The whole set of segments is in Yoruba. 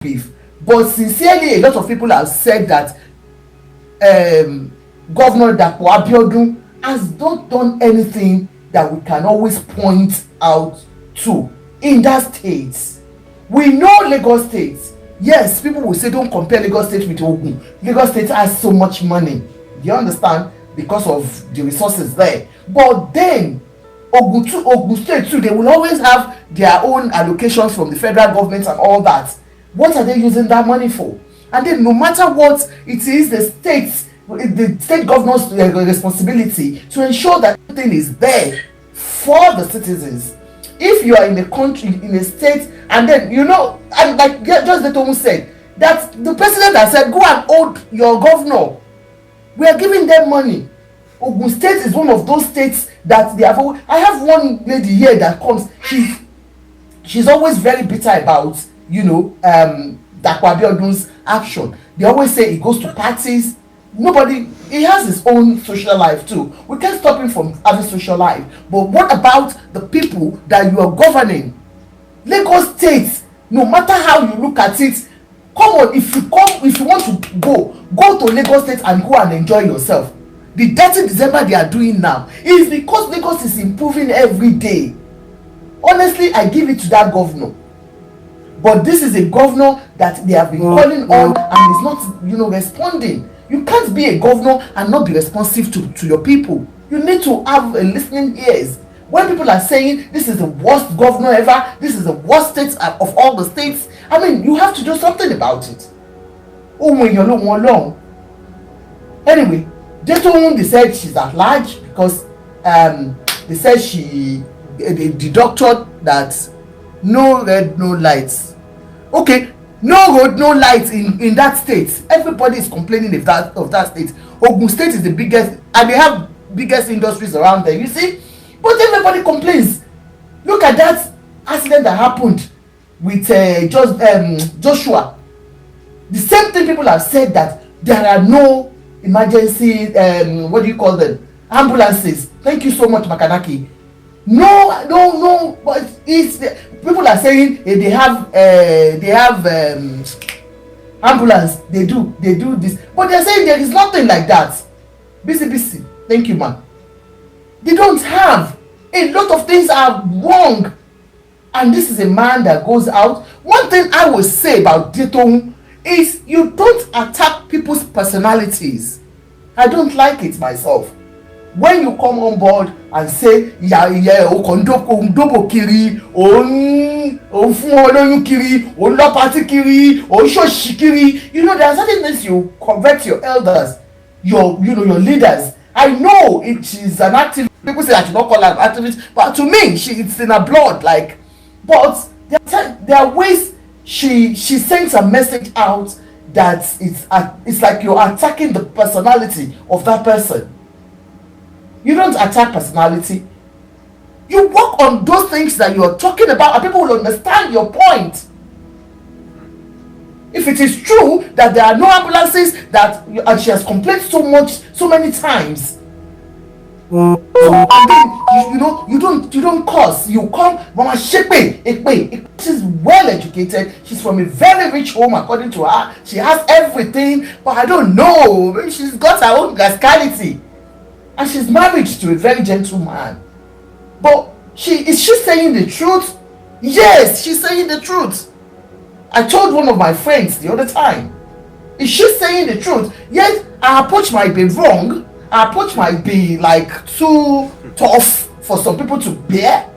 Beef. But sincerely, a lot of people have said that Governor Dapo Abiodun has not done anything that we can always point out to in that state. We know Lagos State. Yes, people will say, "Don't compare Lagos State with Ogun." Lagos State has so much money. Do you understand? Because of the resources there. But then Ogun too, Ogun State too, they will always have their own allocations from the federal government and all that. What are they using that money for? And then, no matter what it is, the state governor's responsibility to ensure that everything is there for the citizens. If you are in a country, in a state, and then and like just the Tomu said that the president has said, "Go and hold your governor." We are giving them money. Ogun State is one of those states that they have. I have one lady here that comes. She's always very bitter about Dapo Abiodun's action. They always say he goes to parties. Nobody, he has his own social life too. We can't stop him from having social life, but what about the people that you are governing? Lagos State, no matter how you look at it, come on, if you want to go, go to Lagos State and go and enjoy yourself. The Detty December they are doing now is because Lagos is improving every day. Honestly, I give it to that governor. But this is a governor that they have been calling on and is not responding. You can't be a governor and not be responsive to your people. You need to have a listening ears when people are saying this is the worst governor ever, this is the worst state of all the states. I mean, you have to do something about it. Ohun èèyàn ló wọn lọ́hùn. Anyway, Detoun, they said she's at large because they said she the doctor that no red, no lights. Okay, no road, no light in that state. Everybody is complaining of that state. Ogun State is the biggest and they have biggest industries around there, you see, but everybody complains. Look at that accident that happened with just Joshua. The same thing, people have said that there are no emergency, what do you call them, ambulances. Thank you so much, Makanaki. No, but it's, people are saying they have ambulance, they do this, but they are saying there is nothing like that. Bcbc, thank you, man. They don't have. A lot of things are wrong, and this is a man that goes out. One thing I will say about Detoun is you don't attack people's personalities. I don't like it myself when you come on board and say ìyá ìyá ò kàn ń dóbò kiri, òun fún wọn lóyún kiri, òun lọ party kiri, òun ṣòṣì kiri. There are certain things you correct your elders, your you know your leaders. I know it is an activist. People say I should not call her an activist, but to me, she it's in her blood, like, but there are ways she sends a message out that it's like you're attacking the personality of that person. You don't attack personality. You work on those things that you're talking about and people will understand your point. If it is true that there are no ambulances, that and she has complained so much, so many times, so and then you don't curse. You come, mama, ṣépè èpè. She's well educated. She's from a very rich home, according to her. She has everything, but I don't know, maybe she's got her own rascality, and she's married to a very gentle man. But she is she saying the truth? Yes, she's saying the truth. I told one of my friends the other time, is she saying the truth? Yes, her approach might be wrong. Her approach might be like too tough for some people to bear,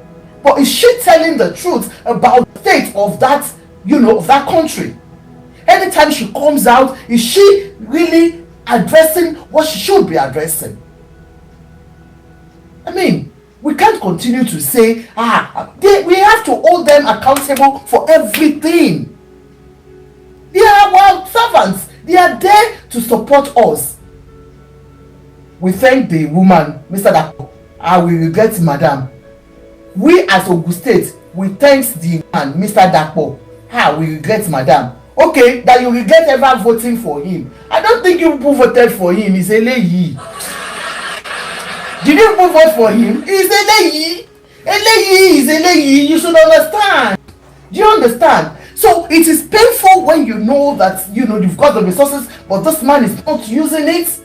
but is she telling the truth about the state of that you know of that country? Anytime she comes out, is she really addressing what she should be addressing? I mean, we can't continue to say, ah, we have to hold them accountable for everything. They are our servants. They are there to support us. We thank the woman, Mr. Dapo. I will regret madam. We as Ogun State, we thank the man, Mr. Dapo. Ah, we regret madam. Okay, that you regret ever voting for him. I don't think you people voted for him. It's eléyìí. Did you people vote for him? It's eléyìí. Eléyìí is eléyìí. You should understand. Do you understand? So So it is painful when you know that you've got the resources, but this man is not using it.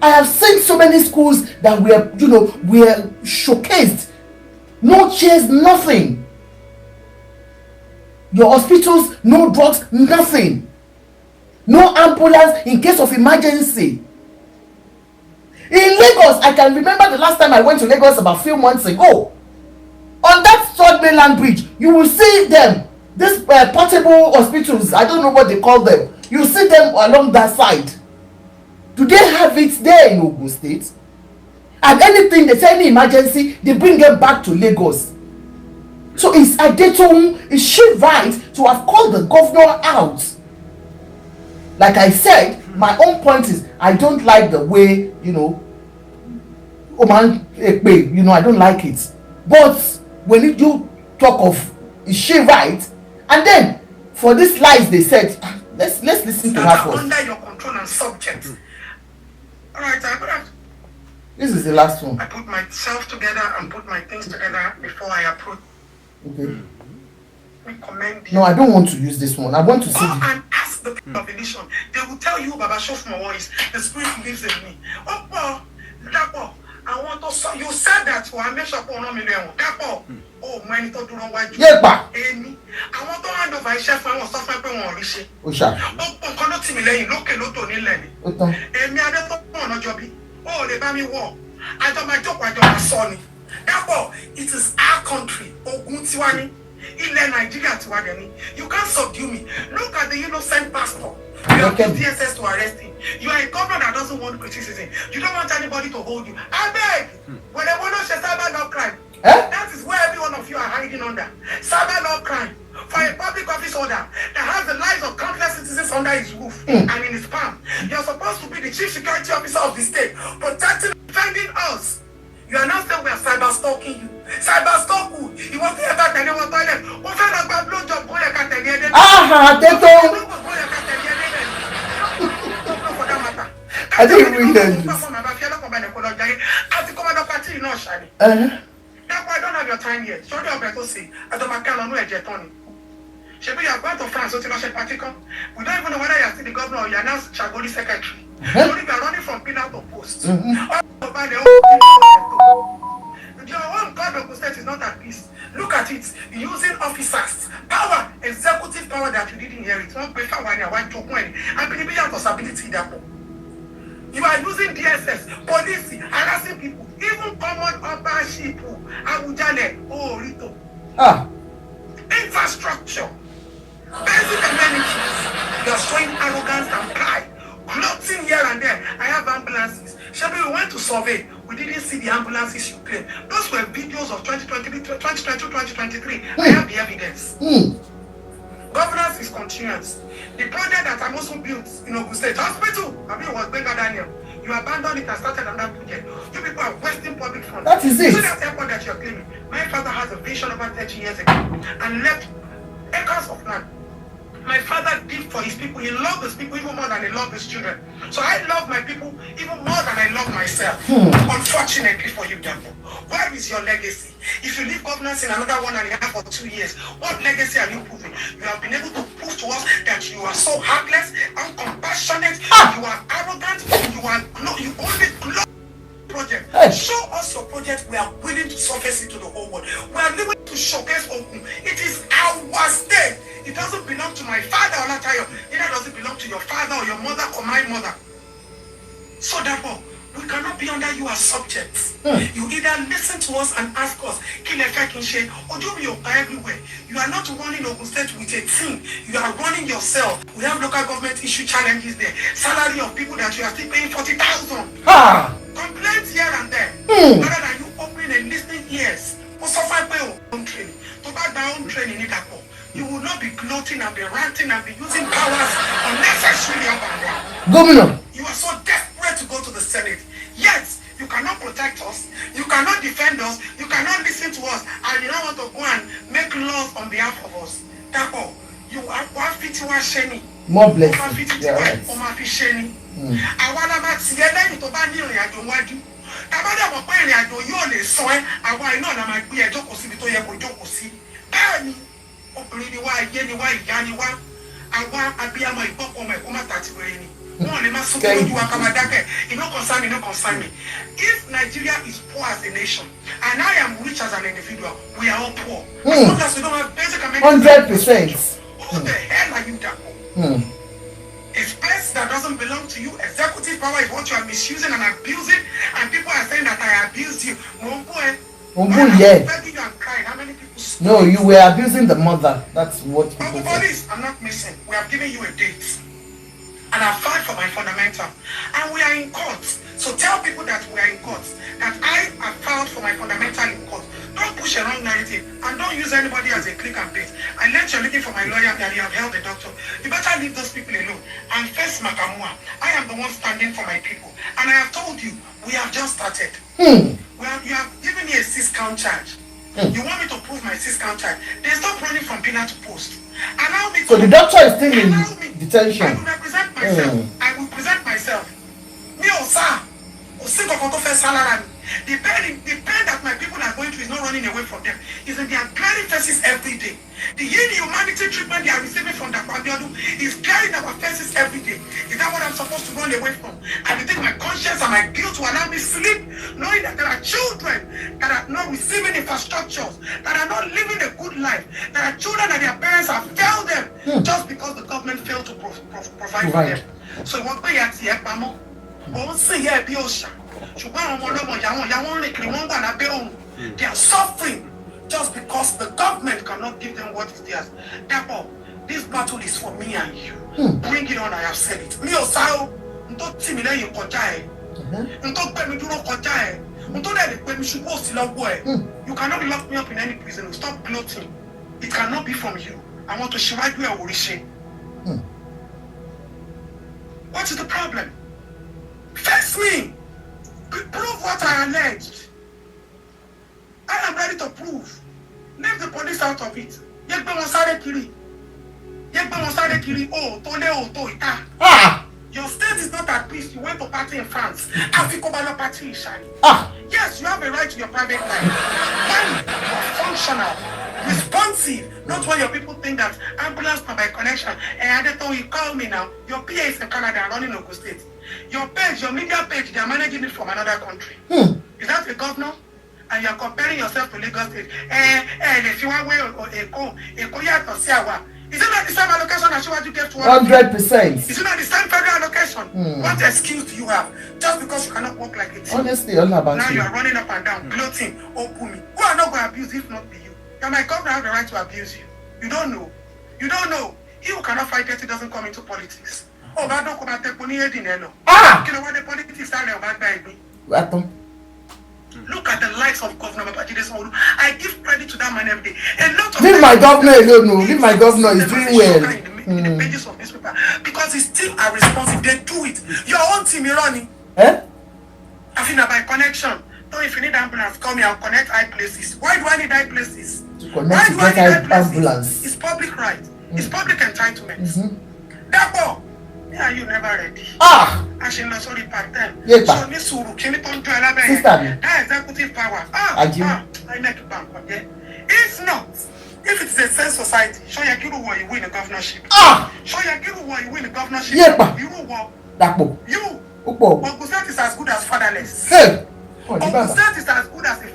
I have seen so many schools that were you know were showcased, no chairs, nothing. Your hospitals, no drugs, nothing, no ambulance in case of emergency. In Lagos, I can remember the last time I went to Lagos, about few months ago, on that Third Mainland Bridge, you will see them, this portable hospitals, I don't know what they call them. You see them along that side. Do they have it there in Ogun State? And anything they say, any emergency, they bring them back to Lagos. So is Adetoun, is she right to have called the governor out? Like I said, my own point is I don't like the way ó máa ń èpè. I don't like it. But when you talk of, is she right? And then for this lies they said, ah, let's listen to that her are first. Under your control and subject. All right, I put, This is the last one. I put myself together and put my things together before I approach. Okay. We commend you. No, I don't want to use this one. I want to see Go the and ask the people of the nation. They will tell you Baba Shofmowo is the spirit lives in me. Ó pọ̀. Dàpọ̀, àwọn tó sọ, you said that wàá make sure pé òun rán mi lọ ẹ̀wọ̀n. Dàpọ̀, o ò mọ ẹni tó dúró wájú. Yéèpà. Èmi, àwọn tó hand over iṣẹ́ fún ẹ, wọ́n sọ fún ẹ pé wọn ò rí ṣe. Ó ṣá. Gbogbo nǹkan ló tì mí lẹ́yìn lókè lótò nílẹ̀ ni. Ó tán. Èmi Adétọ́nà Ọ̀nàjọ́bí, o ò lè bá mi wọ̀. Àjọ máa jókòó, àjọ máa sọ ni. Dàpọ̀, it is our country. Ogun tiwa ni. Ilẹ̀ Nàìjíríà tiwa dẹ̀ ni. You can't subdue me. Look at the innocent pastor. You have Okay. used DSS to arrest him. You are a governor that doesn't want criticism. You don't want anybody to hold you. Abeg, whenever no ṣe cyber law crime, Eh? that is where every one of you are hiding under. Cyber law crime for a public office holder that has the lives of countless citizens under his roof and in his palm. You're supposed to be the chief security officer of the state, protecting, defending us. You are now saying we are cyber stalking you. Cyber stalk who? Ìwọ tí ẹ bá tẹ̀lé wọn toilet, ó fẹ́ lọ gba blow job kó yẹ ká tẹ̀lé ẹ débẹ̀. Ah, Adetoun. I didn't even hear this. Àti kọ́mọdé party náà ṣàlẹ̀. Dàpọ̀, I don't have your time yet. Sọ́dọ̀ ọbẹ̀ tó sè, àjọ máa kẹ́ lọ́nú ẹ̀jẹ̀ tán ni. Ṣebí you are going to France, ó ti lọ ṣe party kan. We don't even know whether you are still the governor or you are now Chagori secretary. Torí you are running from pillar to post. Ọ̀rọ̀ balẹ̀ ó. Your own God, Ogun State is not at peace. Look at it. Using officers, power, executive power that you didn't inherit. Wọ́n pe fáwọn ni àwa jogún ẹ̀ ní. Abínibí yàtọ̀ sí ability, Ìdàpọ̀. You are using DSS, police, harassing people, even common upper Awujale, Orito. Ah. Infrastructure, basic amenities. You are showing arrogance and pride, gloating here and there. I have ambulances. Ṣebí we went to survey. We didn't see the ambulances you claim. Those were videos of 2023, 2022, 2023. I have the evidence. Governance is continuous. The project that Amosun built in Ogun State Hospital, I mean, it was Gbenga Daniel. You abandoned it and started another project. You people are wasting public funds. That is You it. see that airport that you're claiming? My father has a vision over 30 years ago and left acres of land. My father did for his people. He loved his people even more than he loved his children. So I love my people even more than I love myself. Unfortunately for you, Dapo, where is your legacy? If you leave governance in another 1.5 or 2 years, what legacy are you proving? You have been able to prove to us that you are so heartless, uncompassionate, you are arrogant, you only glow project. Hey. Show us your project. We are willing to surface it to the whole world. We are willing to showcase Ogun. It is our state. It doesn't belong to my father, Olatayo. Neither does it belong to your father or your mother or my mother. So therefore, we cannot be under you as subjects. You either listen to us and ask us, "Kí lẹ fẹ́ kí n ṣe?" Ojú mi ò ká everywhere. You are not running Ogun State with a team. You are running yourself. We have local government issue challenges there. Salary of people that you are still paying 40,000. Ah. Complaints here and there. Rather than you opening a listening ears. Ó sọ fún ẹ pé o home training. Tó bá gba home training ní Dàpọ̀, you will not be gloating and be ranting and be using powers unnecessarily up and down. Gómìnà. You are so desperate to go to the Senate. Yet, you cannot protect us, you cannot defend us, you cannot listen to us, and you don't want to go and make laws on behalf of us. Dàpọ̀, you are wá fi tiwa ṣe ni. More Ó máa fi blessing. títí Yeah, wá right. ó máa fi ṣe ni. Àwa la máa tì ẹ́ lẹ́yìn tó bá ní ìrìn àjò wájú. Tàbá dẹ̀ mọ̀ pé ìrìn àjò yóò lè sọ ẹ́, àwa iná la máa gbé ẹ jókòó síbi tó yẹ kó jókòó sí. Bẹ́ẹ̀ ni. Obìnrin ni wá, ayé ni wá, ìyá ni wá. Àwa abiyamọ ìgbọ́kọ̀ ọmọ ẹ̀kọ́ má ta ti wéré ni. Wọn ò lè máa sunkún lójú wa ká máa dákẹ́. E no concern me, no concern me. If Nigeria is poor as a nation and I am rich as an individual, we are all poor. As long as we don't have basic amenities. 100%. Who the hell are you, Dapo? It's place that doesn't belong to you. Executive power is what you are misusing and abusing, and people are saying that I abused you. Mo ń bú ẹ. Mo ń bú ìyá ẹ. I'm begging you and crying. How many people No, you were abusing the mother. That's what people Uncle say. Police, I'm not missing. We have given you a date. And I filed for my fundamental. And we are in court. So tell people that we are in court. That I have filed for my fundamental in court. Don't push a wrong narrative and don't use anybody as a click and paste. Unless you're looking for my lawyer that you have held a doctor. You better leave those people alone and face Makamua. I am the one standing for my people. And I have told you, we have just started. Well, you have given me a 6 count charge. You want me to prove my 6 count charge? They stop running from pillar to post. Allow me So to the doctor is still in Allow me. detention. I will represent myself. I will present myself. Mi ò sá. Kò sí nǹkan kan tó fẹ́ sá lára mi. The pain that my people are going through is not running away from them. It's in their glaring faces every day. The inhumanity treatment they are receiving from Dapo Abiodun is glaring our faces every day. Is that what I'm supposed to run away from? And you think my conscience and my guilt will allow me sleep, knowing that there are children that are not receiving infrastructures, that are not living a good life, there are children that their parents have failed them just because the government failed to provide for Provide. them. So ìwọ gbé ìyá tiẹ̀ pamọ́, òun sì yẹ ẹ bí òòṣà, ṣùgbọ́n àwọn ọmọ ọlọ́mọ ìyá wọn ìyá wọn rìn kiri, wọ́n wà lábẹ́ òrùn. They are suffering just because the government cannot give them what is theirs. Therefore, this battle is for me and you. Bring it on, I have said it. Mi ò sá o, n tó tì mí lẹ́yìn kọjá ẹ̀, n tó gbé mi dúró kọjá ẹ̀, n tó dẹ̀ lè gbé mi ṣubú òsì lọ́wọ́ ẹ̀. You cannot lock me up in any prison. Stop gloating. It cannot be from you. Àwọn tó ṣíwájú ẹ̀ ò rí ṣe. What is the problem? Face me. Prove what I alleged. I am ready to prove. Leave the police out of it. Yé gbé wọn sáré kiri. Yé gbé wọn sáré kiri. O ò tó lé, o ò tó ìta. Ah! Your state is not at peace. You went to party in France. Àfi kó bá lọ party ìṣàlẹ̀. Ah! Yes, you have a right to your private life. When you are functional, responsive, not when your people think that ambulance na by connection. Eh, Adeto, you call me now. Your PA is in Canada running Ogun State. Your page, your media page, they are managing it from another country. Is that a governor? And you are comparing yourself to Lagos State. Eh, eh, lè fi wá wé Èkó, Èkó yàtọ̀ sí àwa. Is it not the same allocation Asiwaju gave to all of you? 100%. Is it not the same federal allocation? What excuse do you have? Just because you cannot work like a team. Honestly, all about Now you you. are running up and down, gloating, oh, me. Who are not going to abuse if not be you? You're my governor, I have the right to abuse you. You don't know. You don't know. He who cannot fight dirty doesn't come into politics. Oh, but don't come and take money in there. Ah! Kí ló wá dé politics sáré ọba gba ẹ̀gbin? Wà tán. Look at the likes of Governor Babajide Sanwo-Olu. I give credit to that man every day. A lot of Leave my governor alone, no. Leave my governor. He's doing well. In the pages of newspaper because it's still are responsive. They do it. Your own team, Ironi. Eh? I think by connection. So if you need ambulance, call me. I'll connect high places. Why do I need high places? To connect Why to do I get need high places? ambulance. It's public right. It's public entitlement. Therefore, me and you never ready. Ah! A ṣe ń lọ sórí part ten. Yéèpà. So ní sùúrù kíní tó ń jó ẹ lábẹ́ Sister mi. yẹn. That executive power. Ah, Ajiu. ah, INEC bà nǹkan jẹ́. If not, if it is a sane society, ṣó yẹ kí irú wọ ìwé ní governorship? Ah! Ṣó yẹ kí irú wọ ìwé ní governorship? Yéèpà. Irú wọ, Dàpọ̀. you, Ó pọ̀. Ogun State is as good as fatherless. Hey! Ọ̀ ní Ogun bàbá. State is as good as a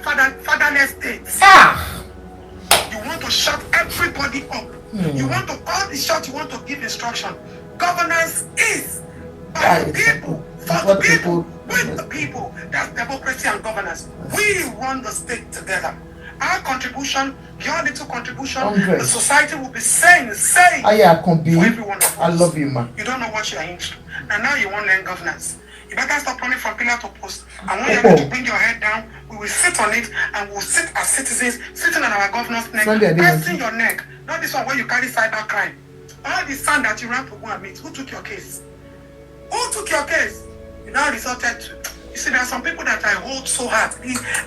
fatherless state. Ah! You want to shut everybody up. You want to call the shot, you want to give instruction. Governance is by the people, for For the the people, people. with the people. That's democracy and governance. We run the state together. Our contribution, your little contribution, 100. the society will be saying, saying Ayé Àkànbí. for every one of us. I love you, ma. You don't know what you are into. And now you want to learn governance. You better stop running from pillar to post. I want you Oh. to bring your head down. We will sit on it and we'll sit as citizens, sitting on our governor's neck, Sunday Adeyanju. pressing your neck. Not this one where you carry cyber crime. All the sand that you ran to go and meet, who took your case? Who took your case? You now resorted to. You see, there are some people that I hold so hard.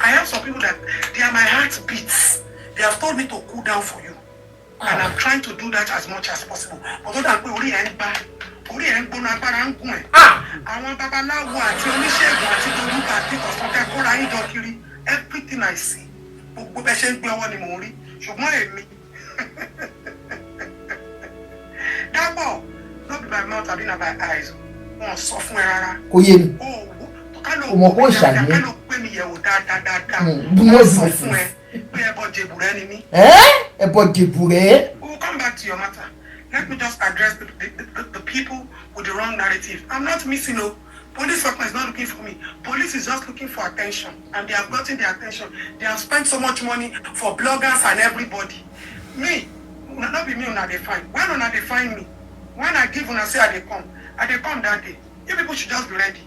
I have some people that they are my heartbeats. They have told me to cool down for you. And I'm trying to do that as much as possible. But ó dà pé orí ẹ̀ ń gbá, orí ẹ̀ ń gbóná, agbára ń gùn ẹ̀. Ah! Àwọn babaláwo àti oníṣègùn àti tolúkà àti kọ̀sán kóra yín jọ kiri. Everything I see, gbogbo bẹ́ẹ̀ ṣe ń gbé ọwọ́ ni mò ń rí. Ṣùgbọ́n èmi, Dàpọ̀, no be by mouth àbí na by eyes, wọn sọ fún ẹ rárá. Kò yé mi. Ó ká ló Kò mọ̀ kó ṣàní. Ká ló gbé mi yẹ̀wò dáadáa dáadáa. Wọ́n sọ fún ẹ pé ẹbọ jèbù rẹ ni mí. Ẹ ẹbọ jèbù rẹ. We will come back to your matter. Let me just address the people with the wrong narrative. I'm not missing, no. Police worker is not looking for me. Police is just looking for attention, and they have gotten the attention. They have spent so much money for bloggers and everybody. Me, una no be me una dey find. When una dey find me, when I give una say I dey come that day. You people should just be ready.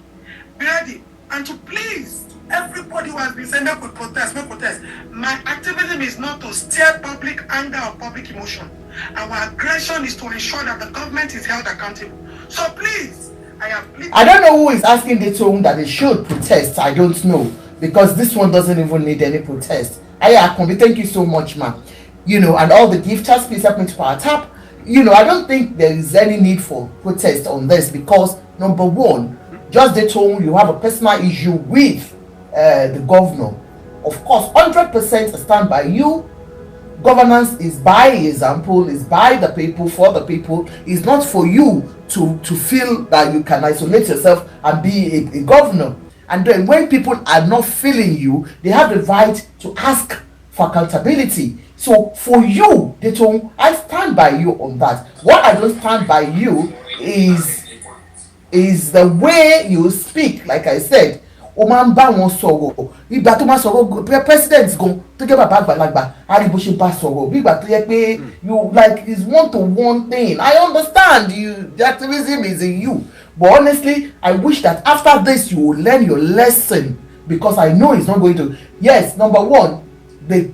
Be ready. And to please everybody who has been saying make we protest, make protest. My activism is not to stir public anger or public emotion. Our aggression is to ensure that the government is held accountable. So please, I have pleaded. I don't know who is asking Detoun that they should protest. I don't know, because this one doesn't even need any protest. Aya Akombi, thank you so much, ma. And all the gifters, please help me to power tap. I don't think there is any need for protest on this because, number one, just Detoun, you have a personal issue with the governor. Of course, 100% stand by you. Governance is by example, is by the people, for the people. It's not for you to feel that you can isolate yourself and be a governor. And then when people are not feeling you, they have the right to ask for accountability. So for you, Detoun, I stand by you on that. What I don't stand by you is the way you speak. Like I said, o máa ń bá wọn sọ̀rọ̀ ìgbà tó máa sọ̀rọ̀ president gan tó jẹ́ bàbá àgbàlagbà, á rí bó ṣe bá sọ̀rọ̀ bí ìgbà tó yẹ pé you like is one to one thing. I understand you, the activism is in you, but honestly, I wish that after this you will learn your lesson, because I know it's not going to. Yes, number one, the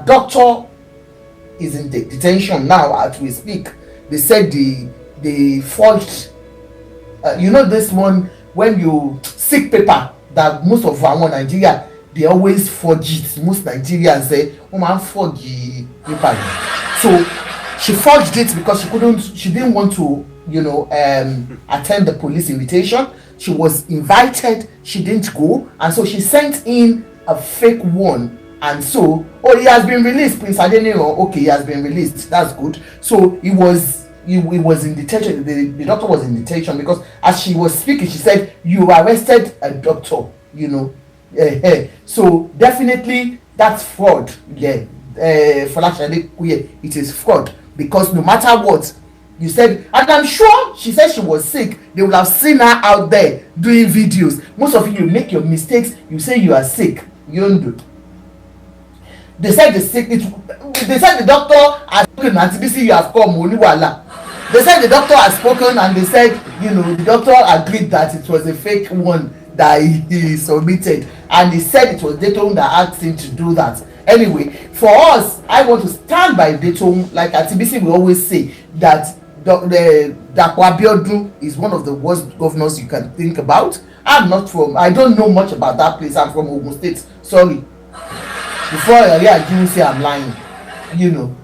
doctor is in detention now as we speak. They said the forged, you know this one when you sick paper that most of our Nigeria, they always forge it. Most Nigerians say wọ́n máa ń forge paper. So she forged it because she didn't want to attend the police invitation. She was invited, she didn't go, and so she sent in a fake one. And so, oh, he has been released, Prince Adeniran. Okay, he has been released, that's good. So he was in detention. The doctor was in detention because as she was speaking, she said, "You arrested a doctor." So definitely that's fraud. Yeah, Folashade Kuye, it is fraud, because no matter what you said, and I'm sure she said she was sick, they would have seen her out there doing videos. Most of you, you make your mistakes, you say you are sick, you don't do. They said the sick it, they said the doctor has spoken. Aunty Bisi, you have come oníwàhálà. They said the doctor has spoken, and they said the doctor agreed that it was a fake one that he submitted, and he said it was Detoun that asked him to do that. Anyway, for us, I want to stand by Detoun. Like Aunty Bisi will always say that the Dapo Abiodun is one of the worst governors you can think about. I'm not from, I don't know much about that place. I'm from Ogun State, sorry, before Ajimu say I'm lying.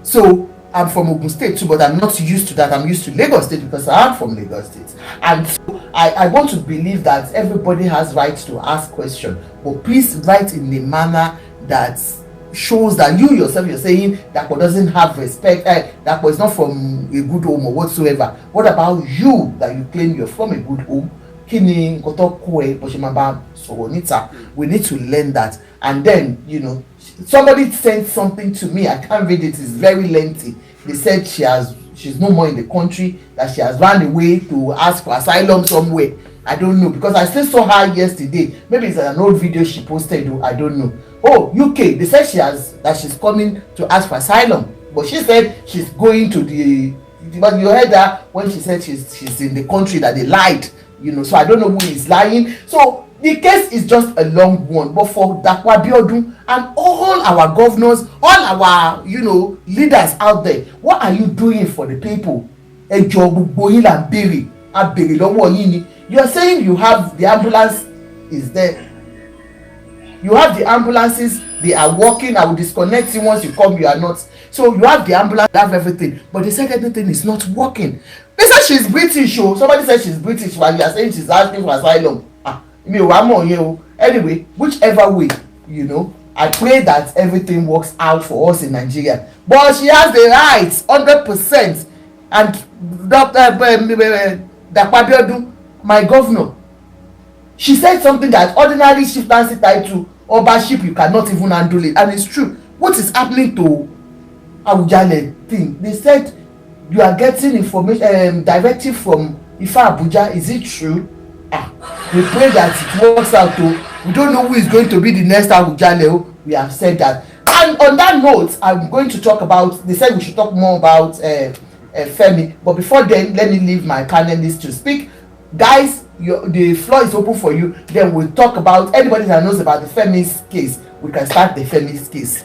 So I'm from Ogun State too, but I'm not used to that. I'm used to Lagos State because I'm from Lagos State. And so I want to believe that everybody has right to ask question, but please write in a manner that shows that you yourself, you're saying Dapo doesn't have respect, Dapo is not from a good home or whatsoever. What about you that you claim you're from a good home? Kí ni nǹkan tó kó ẹ bó ṣe máa bá sọ̀rọ̀ níta? We need to learn that. And then somebody sent something to me. I can't read it, it's very lengthy. They said she's no more in the country, that she has run away to ask for asylum somewhere. I don't know, because I still saw her yesterday. Maybe it's an old video she posted o, I don't know. Oh, UK, they said she has that she's coming to ask for asylum, but she said she's going to the, but you heard her when she said she's in the country, that they lied. So I don't know who is lying. So the case is just a long one. But for Dapo Abiodun and all our governors, all our leaders out there, what are you doing for the people? Ẹ jọ̀ọ́, gbogbo yín là ń béèrè, a béèrè lọ́wọ́ yín ni. You are saying you have the ambulance is there, you have the ambulances, they are working. I will disconnect you once you come, you are not. So you have the ambulance, you have everything, but they said everything is not working. They said she's British o. Somebody said she's British while you are saying she's asking for asylum. Ah, mi ò wá mọ̀ yẹn o. Anyway, whichever way. I pray that everything works out for us in Nigeria, but she has the right 100%. And Dr. Dapo Abiodun, my governor, she said something that ordinary chieftaincy title, Obaship, you cannot even handle it. And it's true. What is happening to Awujale thing? They said you are getting information, directive from Ifa Abuja. Is it true? Ah, we pray that it works out o. We don't know who is going to be the next Awujale o. We have said that. And on that note, I'm going to talk about, they said we should talk more about Femi, but before then, let me leave my panelists to speak. Guys, the floor is open for you. Then we'll talk about anybody that knows about the Femi's case. We can start the Femi's case.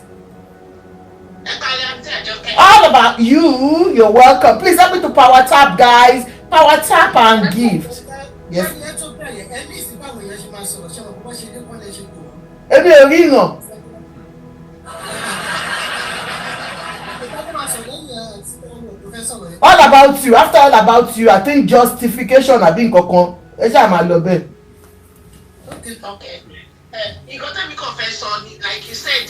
All about you. You're welcome. Please help me to power tap, guys. Power tap and gift. Yes. Ẹ ní ìsìn, báwo èèyàn ṣe máa sọ̀rọ̀? Ṣé wọn bó ṣe dé kọ́lẹ̀ ṣe tó wọn. Èmi ò rí ìràn. Ìgbà tó máa sọ̀rọ̀ lẹ́yìn ẹ̀ tí wọ́n ò fẹ́ sọ̀rọ̀ yẹn. All about you. After all about you, I think justification àbí nǹkankan, ẹ ṣáà máa lọ bẹ́ẹ̀. Okay. Okay. Nǹkan tẹ́mi kàn fẹ́ sọ ni, like you said,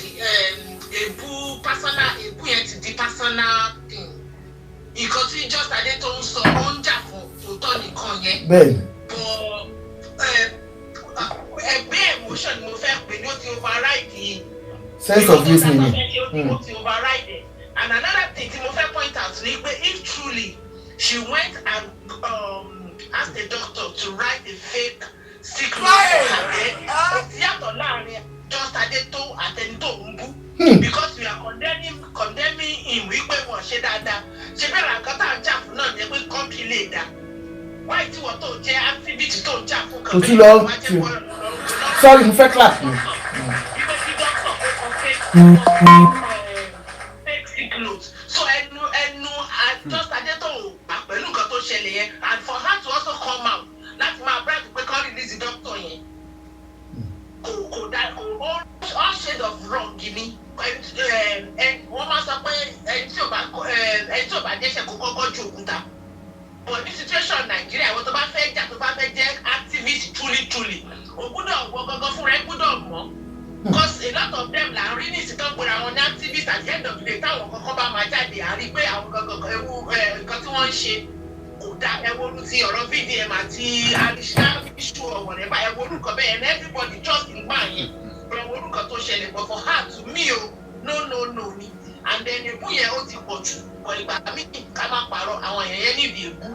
èbú personal, èbú yẹn ti di personal thing. Nǹkan tí Just Adé tó ń sọ, ó ń jà fún òótọ́ nìkan yẹn. Bẹ́ẹ̀ni. But ẹgbẹ́ emotion ni mo fẹ́ pè ní, ó ti override Sense of reasoning. Ó ti override it. And another thing tí mo fẹ́ point out ni pé if truly she went and asked the doctor to write a fake sick note for her, then ó ti yàtọ̀ láàrin Just Adé tó àtẹni tó ń bú, because we are condemning him wípé wọ́n ṣe dáadáa. Ṣe bẹ́ẹ̀ ra nǹkan tá à ń jà fún náà ni pé country lè dá. Why tí wọ́n tó jẹ́ activist tó ń jà fún kan Kò tún lọ sorry, mo fẹ́ clap ni. Wípé kí doctor kó kọ fake sick note, so ẹnu Just Adétòun gbà pẹ̀lú nǹkan tó ṣẹlẹ̀ yẹn, and for her to also come out láti máa brag pé kán release the doctor yẹn, kò dá, kò all shade of wrong ni. Wọ́n máa sọ pé ẹni tí ò bá dẹ́ṣẹ̀ kó kọ́kọ́ ju òkúta, but ní situation Nàìjíríà, àwọn tó bá fẹ́ jà, tó bá fẹ́ jẹ́ activist truly truly, o gbúdọ̀ wọ gangan fúnra ẹ gbúdọ̀ mọ̀, because a lot of them là ń rí ní ìsìnkú pé àwọn ní activist. At the end of the day, táwọn kankan bá máa jáde, à rí pé àwọn gangan ewu nǹkan tí wọ́n ń ṣe kò dá. Ẹ wo orú ti ọ̀rọ̀ VDM àti additional issue or whatever, ẹ wo orúkọ bẹ́ẹ̀, and everybody just ń gbà yẹn, ẹ wo orúkọ tó ṣẹlẹ̀. But for her, to me o, no, no, no ni. And then èbú yẹn, ó ti pọ̀ jù. But ìgbà míì, ká má parọ́, àwọn èèyàn yẹn níbi èbú,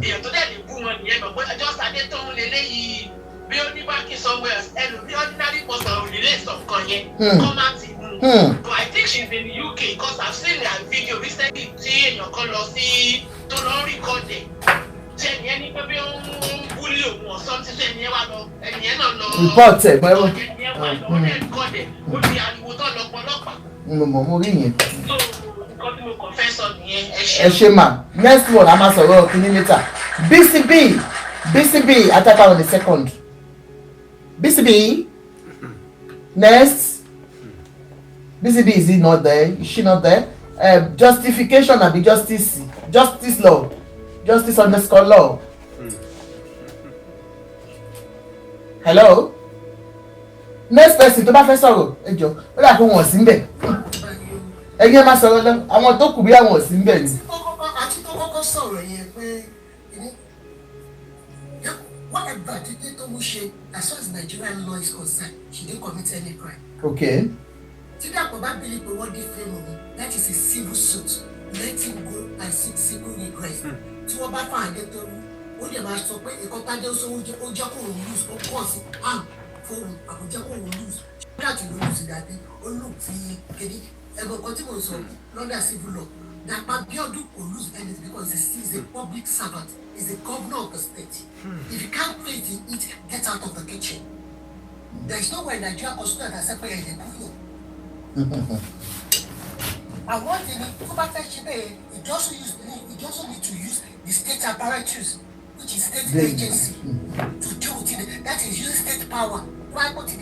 èèyàn tó dẹ̀ lè bú wọn nìyẹn mọ̀ pé Just Adé tó ń leléyìí bí ó ní backing somewhere else, ẹlòmí ordinary person ò ní lè sọ nǹkan yẹn kọ́ má ti mú. But I think she's in the UK, because I've seen her video recently tí èèyàn kan lọ sí tó lọ ń record ẹ̀, tí ẹnìyẹn ní pé bí ó ń bully òun or something, tí ẹnìyẹn wà lọ, ẹnìyẹn náà lọ Report ẹ̀ báyọ̀. Ẹnìyẹn wà lọ, ó dẹ̀ record ẹ̀, ó di ariwo tó lọ pọlọ́pàá. Mo mọ̀, mo rí yẹn. So nǹkan tí mo kàn fẹ́ sọ nìyẹn. Ẹ ṣe. Ẹ ṣe mà. Next one, a máa sọ̀rọ̀ kínní later. BCB, BCB attacker on the second. BCB, next. BCB, is he not there? Is she not there? Justification abi justice, justice law, justice_law. Hello, next person tó bá fẹ́ sọ̀rọ̀, ẹ jọ. Ó dà pé wọn ò sí ń bẹ̀. Ẹ̀yin ẹ máa sọ̀rọ̀ lọ, àwọn tó kù bí àwọn ò sí ń bẹ̀ ni. Àti tó kọ́kọ́ sọ̀rọ̀ yẹn pé whatever dídé tó ń ṣe, as far as Nigerian law is concerned, she didn't commit any crime. Tí Dàpọ̀ bá believe pé wọ́n defame òun, that is a civil suit. Let him go and seek civil redress. Tí wọ́n bá fà á dé tó rú, ó lè máa sọ pé nǹkan tádé ó sọ, ó jẹ́ kó òun lose, ó kọ̀ sí harm fóun àbújá kó òun lose láti ló lose dàbí ó lù tí kéde ẹgbẹ́ kan tí mo sọ lọ́dà. Civil law, Dàpọ̀ Abiodun kò lose anything because he is a public servant, he is a governor of the state. If you can't face the heat, get out of the kitchen. There is nowhere in Nigeria constitution that say pé ẹ̀ lè kúrò. And one thing tó bá fẹ́ ṣe bẹ́ẹ̀, it also need to use the state apparatus, which is state agency, to deal with it. That is using state power. Why put it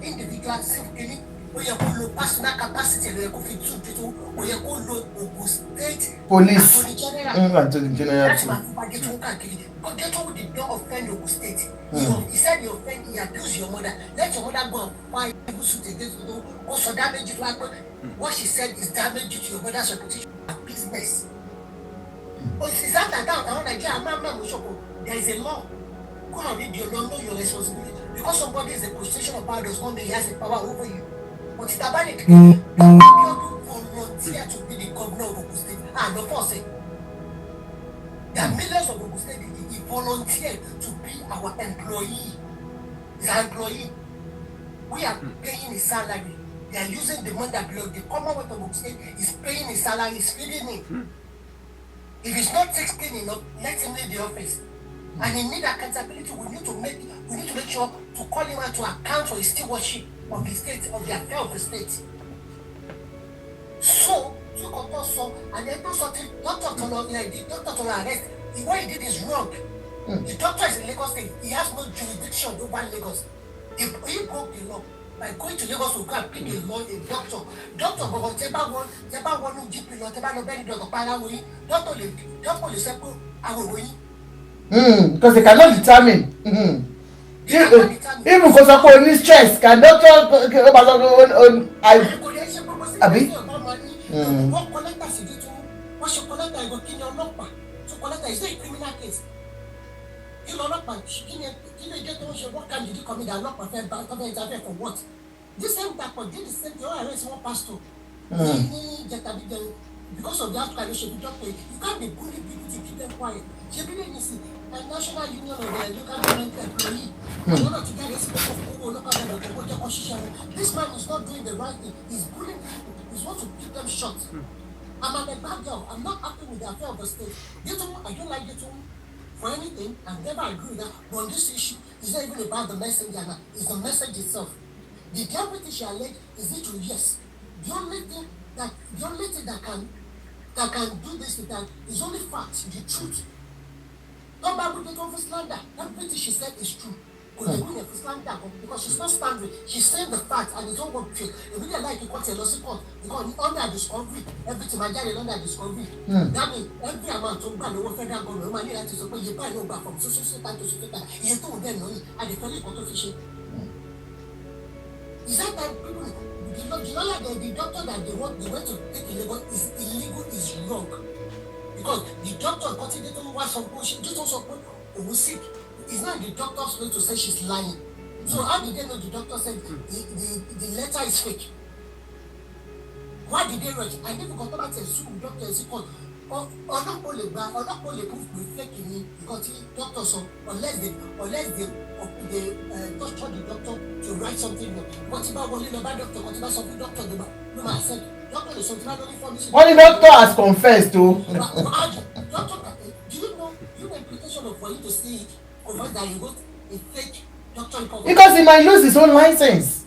individual civil kini? Ó yẹ kó lo personal capacity ló yẹ kó fi tún tuntun, ó yẹ kó lo Ogun State Police. Attorney General Attorney General láti too. Máa fi bá Adétòun káàkiri. Adétòun did not offend Ogun State. He said he offend, he abused your mother. Let your mother go and file civil suit against you. Ó sọ damage to her pé what she said is damage to your mother's reputation and business. Òṣìṣẹ́ àtàtà àwọn Nàìjíríà máa ń mọ̀ ṣòkò. There is a law. Go and read your law, know your responsibility. Because somebody is a position of power does not mean he has the power over you. But Tabani Abiodun volunteer to be the governor of Ogun State. Ah, no force it. There are millions of Ogun State. He volunteered to be our employee. He's our employee. We are paying his salary. They are using the money that belongs. The Commonwealth of Ogun State is paying his salary, is feeding him. If he's not taking enough, let him leave the office. And he need accountability. We need to make sure to call him out to account for his stewardship of the state, of the affair of the state. So, tí kò tó sọ, and then tó sọ ti doctor tó lọ, the doctor tó lọ arrest, what he did is wrong. The doctor is in Lagos State. He has no jurisdiction over Lagos. He broke the law by going to Lagos to go and pick a law, a doctor. Doctor gbọ̀ngàn tẹ bá wọnú GP lọ, tẹ bá lọ bẹ́ẹ̀ ni doctor pa ara wo yín, doctor lè sọ pé àwọn òròyìn. Because they cannot determine. They cannot determine. Even kò sọ pé o ní stress, can doctor ó bá sọ pé o I Kò lè ṣe gbogbo sí Àbí? ìgbésẹ̀ ọ̀gá máa ní. Wọ́n kọ lẹ́tà sí títún, wọ́n ṣe kọ lẹ́tà ìgò. Kí ni ọlọ́pàá tó kọ lẹ́tà? Is it a criminal case? Kí ni ọlọ́pàá, kí ni ìjẹ́ tó ń ṣe? What kind did you commit that ọlọ́pàá fẹ́ bá tó fẹ́ interfere for? What this same Dapò did, the same thing, wọ́n arrest one pastor ní ìjẹta bí jẹun because of the outcry ló ṣe fi doctor. You can't be bullying people to keep them quiet. Ṣe bí lè ní sí National Union of the Local Government Employee, àwọn náà ti jáde sí pé kó owó local government kó jẹ́ kó ṣiṣẹ́ wọn. This man is not doing the right thing. He's bullying people. He's want to keep them short. I'm an Egba girl. I'm not happy with the affair of the state. Detoun, I don't like Detoun for anything. I never agree with that, but on this issue, it's not even about the messenger now, it's the message itself. The everything she alleged, is it true? Yes. The only thing that can do this is that is only fact, the truth. Tó bá wípé tó fún slander, everything she said is true, kò lè wí yẹn fún slander gan because she's not slandering, she's saying the fact and it's all work true. Èmi dẹ̀ láì kíkọ́ tiẹ̀ lọ sí court because under discovery, everything máa jáde under discovery. That means every amount tó ń gbà lọ́wọ́ federal government, ó máa ní láti sọ pé iye báyìí ló gbà from so so so time to so so time, iye tó ń dẹ̀ náà yìí, àdìfẹ́lẹ́ ìkan tó fi ṣe. Is that time people, the lawyer, the doctor that they went to take in Lagos is illegal, is wrong, because the doctor nǹkan tí tó wá sọ pé ṣe tó sọ pé òun sick, it's not the doctor's way to say she's lying. So how did they know the doctor said the letter is fake? Why did they rush? And if nǹkan tó bá tẹ̀ sue doctor sí court, ọlọ́pàá lè gba, ọlọ́pàá lè prove pé fake ni nǹkan tí doctor sọ unless they torture the doctor to write something down. Nǹkan tí bá wọlé lọ bá doctor kan tí bá sọ fún doctor, ló máa accept. Doctor lè sọ tí bá lórí fọ́ọ̀mù sí. Wọ́n ní doctor has confessed o. Doctor, do you know implication of for you to say it, confess that you wrote a fake doctor report? Because he might lose his own license.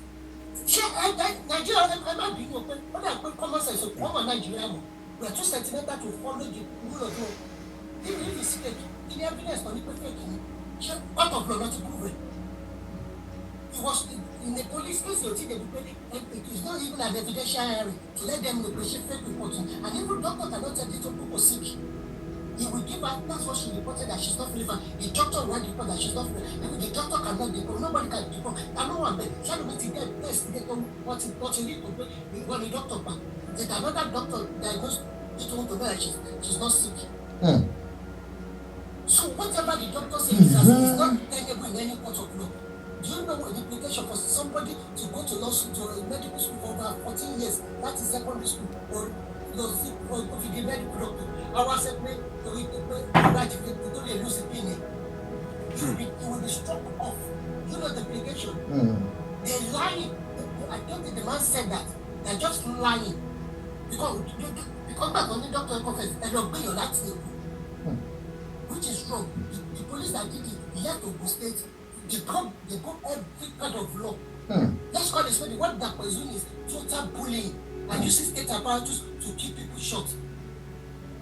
Ṣé ẹ Nàìjíríà, ẹ má bínú pé ó dà pé common sense kò wọ́n Nàìjíríà mọ̀. We are too sentimental to follow the rule of law. Even if it's fake, kí ni evidence tó ní pé fake ni? Ṣé court of law ló ti prove it? It was in a police case o ti dey be pé it is not even an evidential hearing to let them know pé ṣe fake report ni. And even doctor cannot tell the doctor kò sick. He will give her, that's what she reported, that she's not feeling fine. The doctor will write the report that she's not feeling. Even the doctor cannot debunk, nobody can debunk. Ta ló wà bẹ́ẹ̀? Ṣáà ló ti get test get tó wọ́n ti rí pé wọ́n ní doctor pa. Did another doctor diagnose it to know that she's not sick? So whatever the doctor says is not tenable in any court of law. Do you know what the implication for somebody to go to law school, to a medical school for over 14 years, that is secondary school, or lọ sí o fi di medical doctor, àwa ṣe pé torí pé láti fi tó lè lose pin ẹ̀, you will be struck off? You know the implication? They lying. I don't think the man said that. They're just lying because gbàgbọ́ ní doctor confess ẹ lọ gbéyàn láti Èkó, which is wrong. The police that did it left Ogun State. They broke every kind of law. Let's call it spade. What Dapo is doing is total bullying and using state apparatus to keep people short.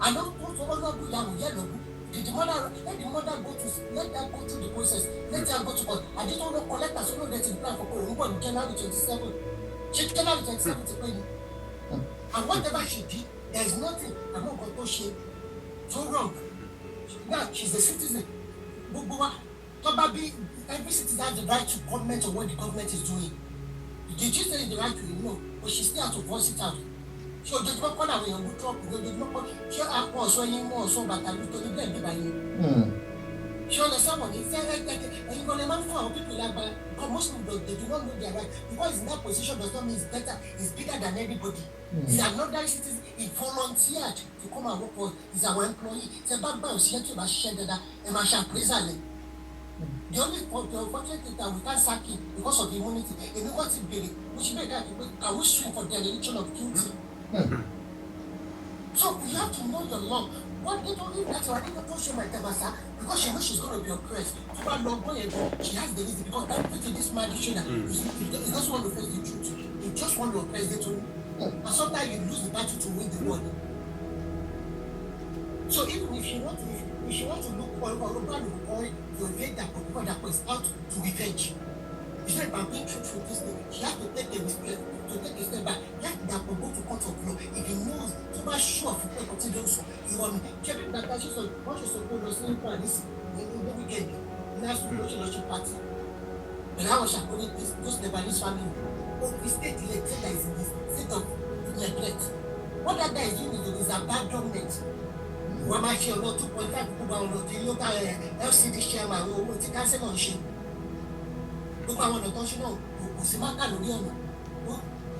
And don't put ọlọ́gbọ̀n ìyàwó yẹn lọ́gbọ̀n. Did the mother, let the mother go to, let her go through the process. Let her go to court. Adétọ́lọ́ collect as soon as they plan for pé òun bọ̀ ní January 27. Ṣé January 27 ti pé ni? And whatever she did, there is nothing àmọ́ nǹkan tó ṣe tó wrong. Now she is a citizen. Gbogbo wa tó bá bí, every citizen has the right to comment on what the government is doing. Did you say the right to? No, but she still has to voice it out. Ṣé ojoojúmọ́ kọ́ làwọn èèyàn bú Trump ní ojoojúmọ́ kọ́? Ṣé àpò ọ̀ṣọ́ yín mú ọ̀ṣọ́ bàtà nítorí bẹ́ẹ̀ bí báyìí? Ṣé ọ̀nà sáwọn ní fẹ́rẹ́ tẹ́tẹ́ ẹ̀yin kan lè máa ń fún àwọn people lágbára, because most people, they do not know their right. Because in that position does not mean it's better, it's bigger than anybody. He's an ordinary citizen. He volunteered to come and work for us. He's our employee. Tẹ bá gbà òṣìṣẹ́ tí o bá ṣiṣẹ́ dáadáa, ẹ máa ṣe appraisal ẹ̀. The unfortunate thing that we can't sack him because of immunity. Èmi kàn ti béèrè, mo ṣe bẹ́ẹ̀ káàkiri pé can we sue for dereliction of duty? So you have to know your law. What they don't if that's why they don't show my tabasa, because she knows she's going to be oppressed. Tó bá lọ gbọ́ yẹn gan, she has the reason, because everything this man is showing that he doesn't want to face the truth. He just want to oppress the truth. And sometimes you lose the battle to win the war. So even if she want to look for or or to evade that, because that is out to revenge. It's not about being truthful, this thing. She has to take a step to take a step back. Let Dapo go to court of law. If he knows tó bá sure fún pé kò tí ló ń sọ irọ́ ni. Ṣé bí gbàgbà ṣe sọ wọ́n ṣe sọ pé ó lọ sí Paris ní ní weekend last week, ló ṣe lọ ṣe party pẹ̀lú àwọn ṣàkóso those Lebanese family? Ó fi state ilẹ̀ tí that is in the state of neglect. What that guy is doing is abandonment. Wọ́n máa ṣe ọ̀nà 2.5, gbogbo àwọn ọ̀nà tí local LCD chairman, àwọn owó tí councillor ń ṣe, gbogbo àwọn ọ̀nà tó ń ṣe náà, kò sí marker lórí ọ̀nà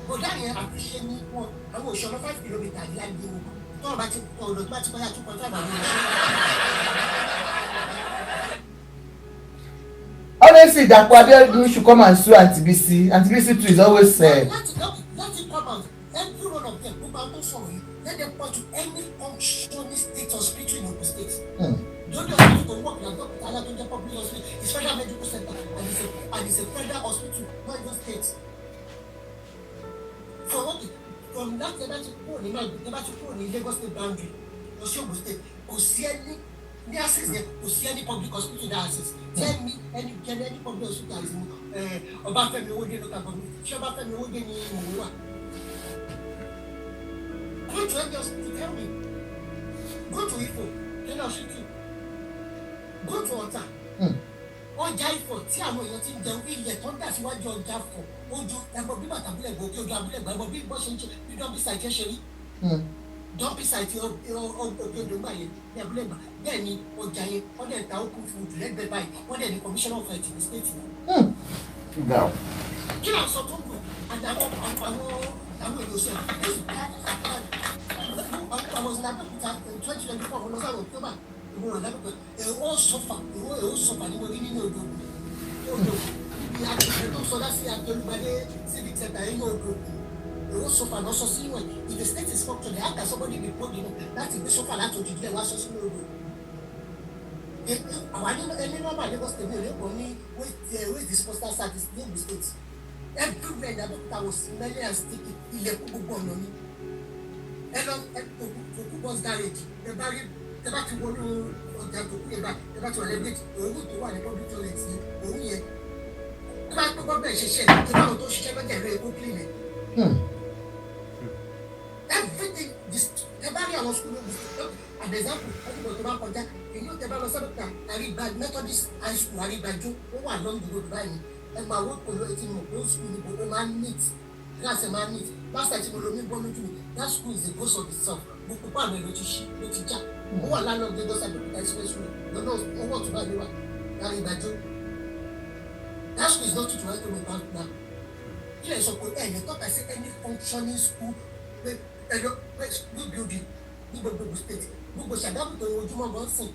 bọ̀dá yẹn. Àfiṣe ní wọn àwọn òṣèlú 5 kilometre ní ayé wọn tọ́wọ́n bá ti ọ̀nà tó bá ti kọjá 2.5, àwọn òṣèlú. Honestly, Dapo Abiodun should come and sue Aunty Bisi. Aunty Bisi too is always Let it come out. Every one of them, gbogbo àwọn tó sọ̀rọ̀ yìí, let them point to any functioning state hospital in Ogun State. The only hospital to work na Dr. Alatunde Public Hospital is federal medical center and it's a federal hospital, not even state. From, okay, from that, ẹ bá ti kúrò ní ẹ bá ti kúrò ní Lagos State boundary lọ sí Ogun State, kò sí ẹni ní access yẹn, kò sí any public hospital in that access. Tell me any get any public hospital as in Ọbáfẹ́mi Owódé local government. Ṣé Ọbáfẹ́mi Owódé ni mò ń wà? Go to any hospital, tell me. Go to Ifo general hospital, go to Ọ̀tà. Ọjà Ifọ̀ tí àwọn èèyàn ti ń jẹun, ilẹ̀ tó ń dà síwájú ọjà Ifọ̀ ojú ẹ̀gbọ́n bí bàtà abúlé gbòógì ojú abúlé gbàgbọ́ bí bọ́ ṣe ń ṣe bí dumping site ṣe rí. Dumping site òkè odò ńgbà yẹn ní abúlé gbà bẹ́ẹ̀ ni ọjà yẹn, wọ́n dẹ̀ ta open food lẹ́gbẹ̀ẹ́ báyìí. Wọ́n dẹ̀ ní commissioner of health ní state náà. Kí là ń sọ tó ń dùn àti àwọn èlò sọ? I was in Abẹ́òkúta in 2024. Mo lọ sáwọn October, ìwọ rẹ̀ lábẹ́òkúta, èrò sọfà, èrò sọfà ni mo rí nínú odò odò ibi agbègbè tó sọdá sí Akérúgbadé civic center nínú odò. Èrò sọfà lọ sọ sínú ẹ̀. If the state is functioning, how can somebody be bold enough láti gbé sọfà láti òjijì ẹ̀ wá sọ sínú odò? Àwa ní ẹni nọ́mbà Lagos State ní òní ní waste disposal service ní Ogun State. Everywhere in Abẹ́òkúta was smelling and sticky. Ilẹ̀kùn gbogbo ọ̀nà ni ẹ lọ ẹ tòkú bus garage. Ẹ bá rí, ẹ bá ti wọnú ọjà tòkú yẹn bá ẹ bá ti wà lẹ́gbẹ̀ẹ́ òórùn tó wà ní public toilet yẹn, òórùn yẹn tó bá gbọ́ bẹ́ẹ̀ ṣiṣẹ́ tó bá wọn tó ṣiṣẹ́ lọ́jà ìlú Èkó clean ẹ̀. Everything this, ẹ bá rí àwọn school Ogun State, an example, everybody tó bá kọjá èyí ó tẹ bá lọ sọ́dọ̀tà Àrígbá Methodist High School Àrígbájó, ó wà along the road báyìí. Ẹ máa wọ́n pẹ̀lú etí mọ̀ pé ó school ní gbogbo máa ń neat, class ẹ̀ máa ń neat. Last time tí mo lo mi gbọ́ lójú mi, that school is a ghost of itself. Gbogbo pààlọ́ ẹ̀ ló ti ṣí, ló ti já. Ó wà lánàá Lagos Abẹ́òkúta expressway lọ́nà owó ọ̀tún báyìí ló wà l'Àrígbájó. That school is not to write home about now. Kí lè sọ pé ẹ lè tọ́ka sí any functioning school pé ẹ lọ pé school building ní gbogbo state, gbogbo Ṣàgámù tó ojúmọ́ gan sìn?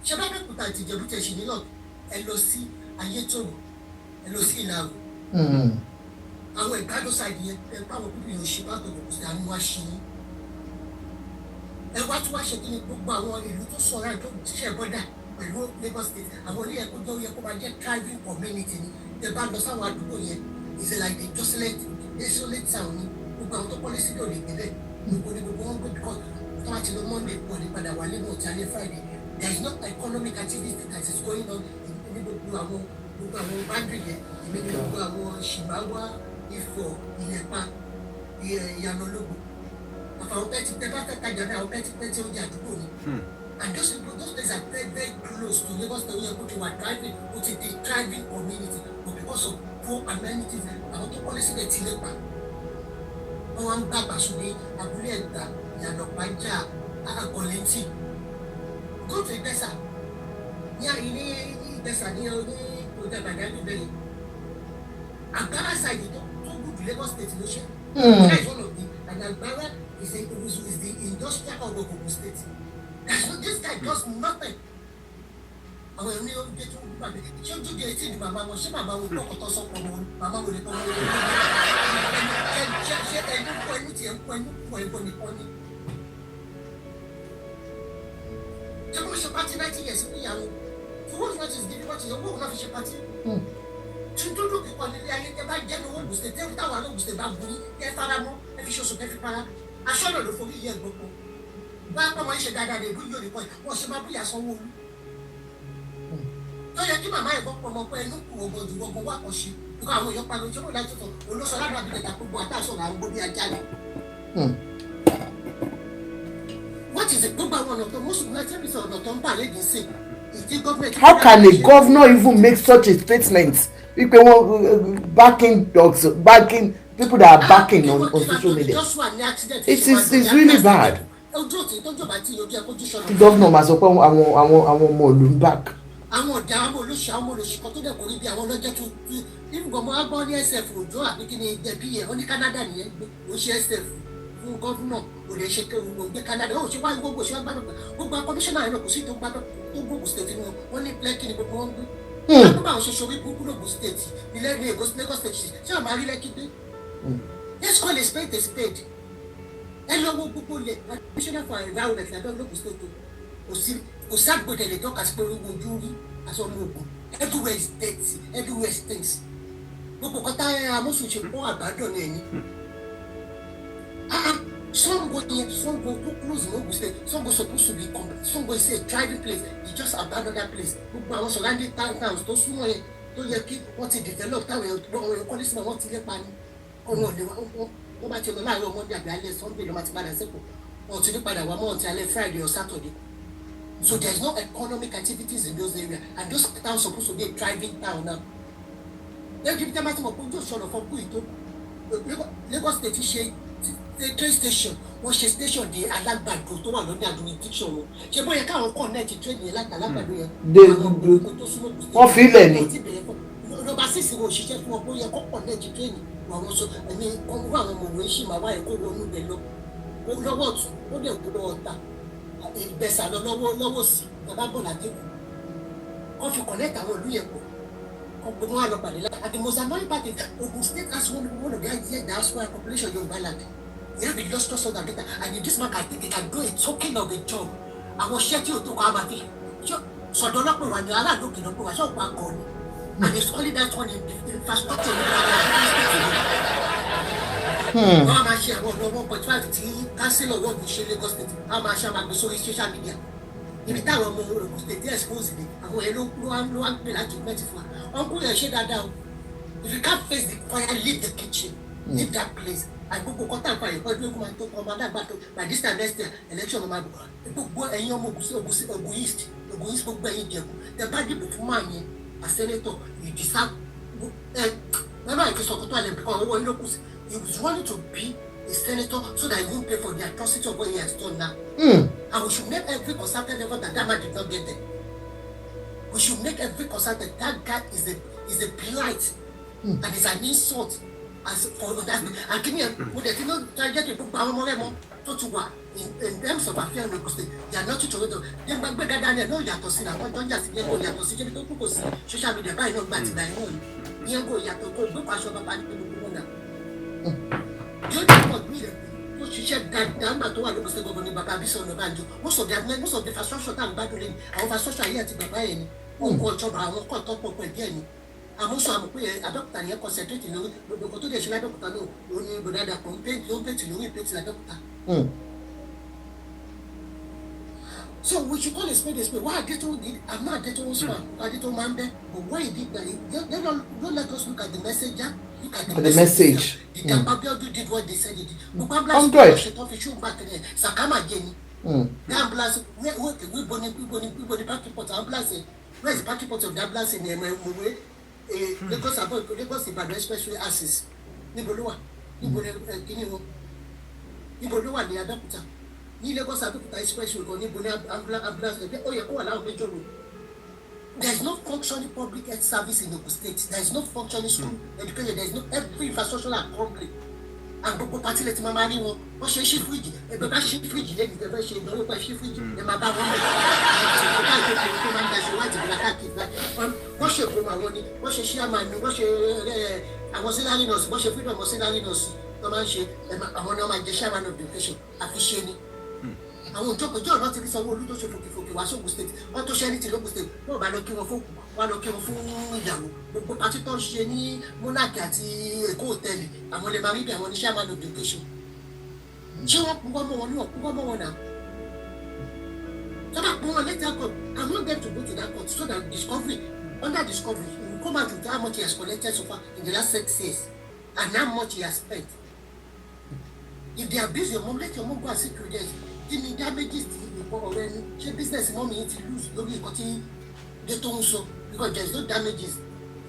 Ṣé bá Abẹ́òkúta àti Ìjẹ̀bú tẹ̀ ṣì nílò, ẹ lọ sí Ayétòrò, ẹ lọ sí Ìlàrò, àwọn ìgbádùn side yẹn, ẹ bá àwọn pípì yóò ṣe bá gbogbo kò sí àánú wá ṣe yín. Ẹ wá tún wá ṣe kí ni gbogbo àwọn ìlú tó sọ̀rọ̀ àti tó ṣiṣẹ́ border pẹ̀lú Lagos State, àwọn ilé ẹ̀kọ́ tó yẹ kó máa jẹ́ thriving community ni. Ẹ bá lọ sáwọn àdúgbò yẹn, is like a desolate desolate town ni. Gbogbo àwọn tó kọ́lé síbẹ̀ ò lè gbé bẹ́ẹ̀. Gbogbo ní gbogbo wọn gbé, because tó bá ti lọ Monday, pọ̀ ní padà wálé mọ̀ tí alẹ́ Friday. There is no economic activity that is going on ní gbogbo àwọn boundary yẹn. Èmi ní gbogbo àwọn Ṣìmáwá. Ifọ̀, Ìyẹ̀pá, Ìyànà Ológo. Àfàwọn pẹ́ẹ́tì tẹ́ bá fẹ́ tajà ní àwọn pẹ́ẹ́tì pẹ́ẹ́tì oúnjẹ àdúgbò ni. And those people, those places are very, very close to Lagos State. Ó yẹ kó ti wà driving, ó ti di thriving community, but because of poor amenities, àwọn tó kọ́lé síbẹ̀ ti lé pa. Wọ́n wá ń gbà pàṣẹ ní Abúlé Ẹ̀gbá, Ìyànà Pàjá, Àkọlẹ́tì. Go to Ìgbẹ́sà ní àyè ní Ìgbẹ́sà ní ní ọjà Bàdágìrì bẹ́ẹ̀. Agbára side tó gùdù Lagos State ló ṣe. That is one of the and Agbara is the industrial hub of Ogun State. That's what this guy does, nothing. Àwọn èèyàn ní oúnjẹ tó ń gbàgbé ṣé ojú di etí ni màmá wọn, ṣé màmá wọn gbọ́kọ̀ tó sọ́kọ̀ wọn, màmá wọn lè tọ́ wọn lè ṣe ṣe ẹnu kọ ẹnu tiẹ̀ ń kọ ẹnu kọ ẹ̀gbọ́n nìkan ni. Ṣé wọ́n ṣe party 90 years fún ìyàwó? For what is giving, what is owó òun náà fi ṣe party? Dúdú kíkọ nílé ayé tẹ bá jẹ́ ní owó Ògùn State, tẹ́ táwọn ará Ògùn State bá bu yín kẹ́ fara mọ́, ẹ fi ṣoṣo kẹ́ fi para aṣọ́nà ló forí yẹ gbogbo bá a pọ̀ mọ́ ṣe dáadáa lè bú yóò nìkan wọ́n ṣe máa búyà Sanwó-Olú tó yẹ kí màmá ẹ̀gbọ́n pọ̀ mọ́ pé ẹnu kù ogun ju ogun wà kàn ṣe nígbà àwọn èèyàn pariwo tí wọ́n láti sọ olóṣọ ládùn àbílẹ̀ gbogbo àtàṣọ àwọn gbóbi ajá ni. What is it? Gbogbo àwọn ọ̀nà tó mùsùlùmí láti ẹ̀mí sọ ọ̀nà tó ń bà lẹ́yìn sí ìdí gọ́ọ̀mẹ̀ntì. How can a governor even make such a statement wípé wọ́n backing dogs, backing people that are backing on social media? It is it's really bad. Ojú òtí tójú ọba tí ojú ẹ kójú sọ̀rọ̀. Tí governor máa sọ pé àwọn ọmọ ìlú ń back. Àwọn ọ̀dà, àwọn olóṣù, àwọn olóṣù kan tó dẹ̀ kò rí bí àwọn ọlọ́jẹ́ tó tó ibùgbọ́n mọ́ agbọ́n ní SF òjò àbí kí ni ẹbí yẹn ó ní Canada nìyẹn gbé ó ṣe SF fún governor, kò lè ṣe kéwù gbé Canada ó ṣe wá gbogbo ṣe wá gbádùn gbogbo kọmíṣánná yẹn náà, kò sí tó gbádùn tó gbogbo state ni wọn ní Lẹ́kì ni gbogbo wọn gbé. Gbogbo àwọn ṣoṣo orí burúkú lògùn State nílẹ̀ ní Èkó, Lagos State ṣé àwọn máa rí Lẹ́kì gbé? Let's call a spade a spade. Ẹ lọ wo gbogbo lẹ commissioner for environment lábẹ́ ológun state o, kò sí, kò ságbódẹ̀ lè tọ́ka sí pé owó ojú rí aṣọ ọmọ ogun. Everywhere is dirty, everywhere stinks. Gbogbo kọta amósùn ṣe kó àgbàdo ní ẹ̀yìn. Ah, Sango yẹn, Sango tó close ní Ogun State, Sango supposed to be Sango is a thriving place. You just abandon that place. Gbogbo àwọn surrounding towns tó súnmọ́ yẹn tó yẹ kí wọ́n ti develop, táwọn èèyàn kọ́lé sí wọn, wọ́n ti lépa ni ọ̀nà òde wọ́n bá ti lọ láàárọ̀ Monday àbí alẹ́ Sunday ló máa ti padà sẹ́kọ̀ọ́, wọn ò ti ní padà wá mọ́ ọ̀tí alẹ́ Friday or Saturday. So there is no economic activities in those areas, and those towns supposed to be a thriving town now. Lẹ́yìn tí wọ́n ti mọ̀ pé ojú òṣùwọ̀n fún kú ìtó, Lagos State ṣe train station, wọ́n ṣe station di Alágbàdo tó wà lọ́ní jurisdiction wọn, ṣé bóyá káwọn connect train yẹn láti Alágbàdo yẹn. Wọ́n fi ilẹ̀ ni. Number six wo òṣìṣẹ́ fún wọn, bóyá kọ́ connect train àwọn sọ ẹni kọ́ àwọn ọmọ òwe ṣì máa wáyé kó wọnú bẹ̀ lọ kó lọ́wọ́ ọ̀tún, ó dẹ̀ kó lọ́wọ́ ọ̀tà Ìgbẹ̀sà lọ lọ́wọ́ sí bàbá bọ̀ ládẹ́kù wọ́n fi connect àwọn ìlú yẹn pọ̀ kọ́ pé wọ́n á lọ pàdé láti. And the most annoying part is Ogun State has one of the highest diaspora population Yorùbá land. We have a illustrious son and daughter, and if this man can think he can do a token of a job, àwọn iṣẹ́ tí o tó kọ́ a máa fi sọ̀dọ̀ ọlọ́pàá wà ní aláàlú òkè lọ́pọ̀ wà ṣọ́ọ̀pù akọ ni. And it's only that one in the infrastructure ní wọ́n á máa ṣe àwọn ọ̀nà 1.5 tí councillor wọ́ọ̀dù ṣe Lagos State, á máa ṣe àmàgbé sórí social media ibi táwọn ọmọ Ogun State expose ni àwọn yẹn ló wá ń pè láti mẹ́tì fún wa. Uncle yẹn ṣe dáadáa o. If you can't face the fire, leave the kitchen, leave that place. And gbogbo kọ́tà nǹkan àyẹ̀kọ́ ẹgbẹ́ kó máa tó ọmọ alágbà tó by this time next year election máa bọ̀. Gbogbo ẹ̀yin ọmọ Ogun sí Ogun sí Ogun East, Ogun East, gbogbo ẹ̀yin Ìjẹ̀bú tẹ bá dìbò fún máa yẹn as senator, you deserve ẹ ẹ máa fi sọkòtò àlẹ́ because owó yín ló kù sí. He was wanting to be a senator so that he won't pay for the atrocity of what he has done now. And we should make every concerted effort that that man did not get there. We should make every concerted that guy is a plight and is an insult as for that. And kí ni ẹ mo dẹ̀ ti ní tragedy gbogbo àwọn ọmọ rẹ̀ mọ́ tó ti wà in terms of affair in Ogun State, they are not to tolerate them. Gbẹgbẹ dáadáa ni ẹ náà yàtọ̀ sí àwọn tó ń jà sí yẹn, kò yàtọ̀ sí jẹ́bi tó kú, kò sí social media báyìí náà gbà tí gbà yẹn náà yẹn kò yàtọ̀, kò gbé pàṣọ bàbá ní gbogbo wọn náà. Yóò ní pọ̀ ní ilẹ̀ tó ṣiṣẹ́ dáadáa nígbà tó wà lókun state governor ní bàbá Bísí Ọ̀nàbànjọ. Most of the infrastructure tá à ń gbádùn lẹ́nu, àwọn infrastructure ayé àti bàbá yẹn ni wọ́n kọ́ ìjọba, àwọn kọ́ tó pọ̀ pẹ̀ díẹ̀ ni. Àmọ́ sọ àmọ́ pé Abẹ́òkúta yẹn concentrate lórí gbogbo nǹkan tó dẹ̀ ṣe lábẹ́òkúta náà, òun ni bọ̀dá Dàpọ̀ ń paint, ló ń paint lórí paint lábẹ́òkúta. So we should call a spade a spade. Why Adetoun did, I'm not Adetoun's fan. Adetoun man there, but why he did that, they don't let us look at the messenger. Look at the The message. The Dàpọ̀ Abiodun did what they said he did. Gbogbo ambulance Hundred. tó ṣe tó fi ṣùgbọ́n kiri ẹ̀ sàkámà jẹ ni. The ambulance, where, okay, wíbo ni, wíbo ni, wíbo ni parking pot ambulance yẹn? Where is the parking pot of the ambulance in Mọ̀wé, Lagos Abo, Lagos Ibadan Expressway axis? Níbo ló wà? Níbo ni kíní wọn? Níbo ló wà ní Abẹ́òkúta? Ní Lagos Abẹ́òkúta Expressway kan, níbo ni ambulance ẹ̀? Ó yẹ kó wà láwọn major road. There is no functioning public health service in Ogun State. There is no functioning school education. There is no every infrastructure are crumbling. And gbogbo party lẹ ti máa rí wọn. Wọ́n ṣe ṣí fíríjì. Ẹgbẹ́ bá ṣí fíríjì lẹ́nu ìfẹ́ fẹ́ ṣe ìdánwò pa ṣí fíríjì. Ẹ máa bá wọn mọ̀. Káàkiri tó máa ń daṣọ wájú ìgbà káàkiri. Wọ́n ṣe ìkómọ àwọn ni. Wọ́n ṣe chairman ni. Wọ́n ṣe àwọn auxiliary nurse. Wọ́n ṣe freedom auxiliary nurse. Wọ́n máa ń ṣe àwọn ni wọ́n máa jẹ chairman of the education. Àfi ṣe ni àwọn òjòkòjò ọ̀nà ti rí Sanwó-Olú tó ṣe fòkèfòkè wá sógun State, wọ́n tó ṣe ní ti lógun State, wọ́n bá lọ kí wọn fún, wọ́n lọ kí wọn fún ìyàwó. Gbogbo party tó ń ṣe ní Monarch àti Èkó Hotel, àwọn lè máa rí bí àwọn oníṣẹ́ chairman of education. Ṣé wọ́n purọ́ mọ́ wọn ní? Wọ́n purọ́ mọ́ wọn náà. Tó bá pọ́n wọn later court, I want them to go to that court so that discovery, under discovery, we will come out with how much he has collected so far in the last 6 years and how much he has spent. If they abuse your mom, let your mom go and seek redress. Kí ni damages ti ìpọ ọ̀rẹ́ ẹni? Ṣé business mummy yìí ti lose lórí nǹkan tí dé tó ń sọ? Because there is no damages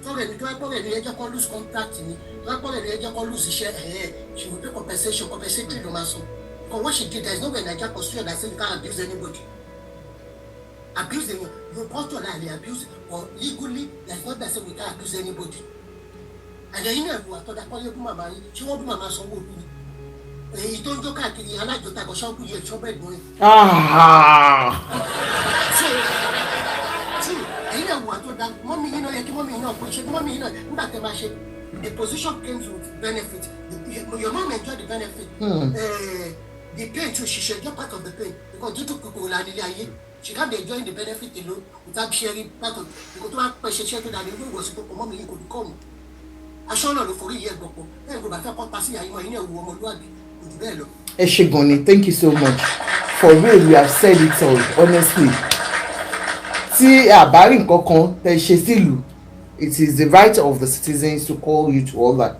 tọrọ ẹni. Tó wá pọ̀rọ̀ ẹni, ẹjọ́ kọ́ lose contract ni. Tó wá pọ̀rọ̀ ẹni, ẹjọ́ kọ́ lose iṣẹ́ ẹ̀ẹ́, she will pay compensation. Compensatory ló máa sọ. Because what she did, there is no way in Naija constitution that say you can't abuse anybody. Abuse èèyàn, your culture na lè abuse, but legally there is not that say we can't abuse anybody. And ẹ̀yin náà wà tọ́da kọ́ yẹ kú màmá yín. Ṣé wọ́n bú màmá Sanwó-Olú ni? Èyí tó ń jó káàkiri alájọta kọ ṣọ́ọ̀bù yẹn, ṣọ́ọ̀bù ẹ̀gbọ́n yẹn. Ah. So true, ẹ̀yin náà wà tó da mummy yín náà yẹ kí mummy yín náà pé ṣe mummy yín náà nígbà tẹ́ máa ṣe. The position comes with benefit. Your mom enjoy the benefit. The pain too, she should enjoy part of the pain, because dúdú kòkòrò la nílé ayé. She can't be enjoying the benefit alone without sharing part of, because tó bá pẹ́ ṣe iṣẹ́ tó dà ní irú ìwọ̀sí tó kọ mummy yín kò ní kọ́ mu aṣọ náà ló forí yẹ gbọ̀pọ̀ lẹ́yìn gbogbo àfẹ́ kọ́ pa sí àyè wọn. Ẹ̀yin náà wu ọmọlúwàbí, kò jù bẹ́ẹ̀ lọ. Ẹ ṣé gan ni, thank you so much. For real, you have said it all, honestly. Tí a bá rí nǹkan kan tẹ́ ṣe sílùú, it is the right of the citizens to call you to order.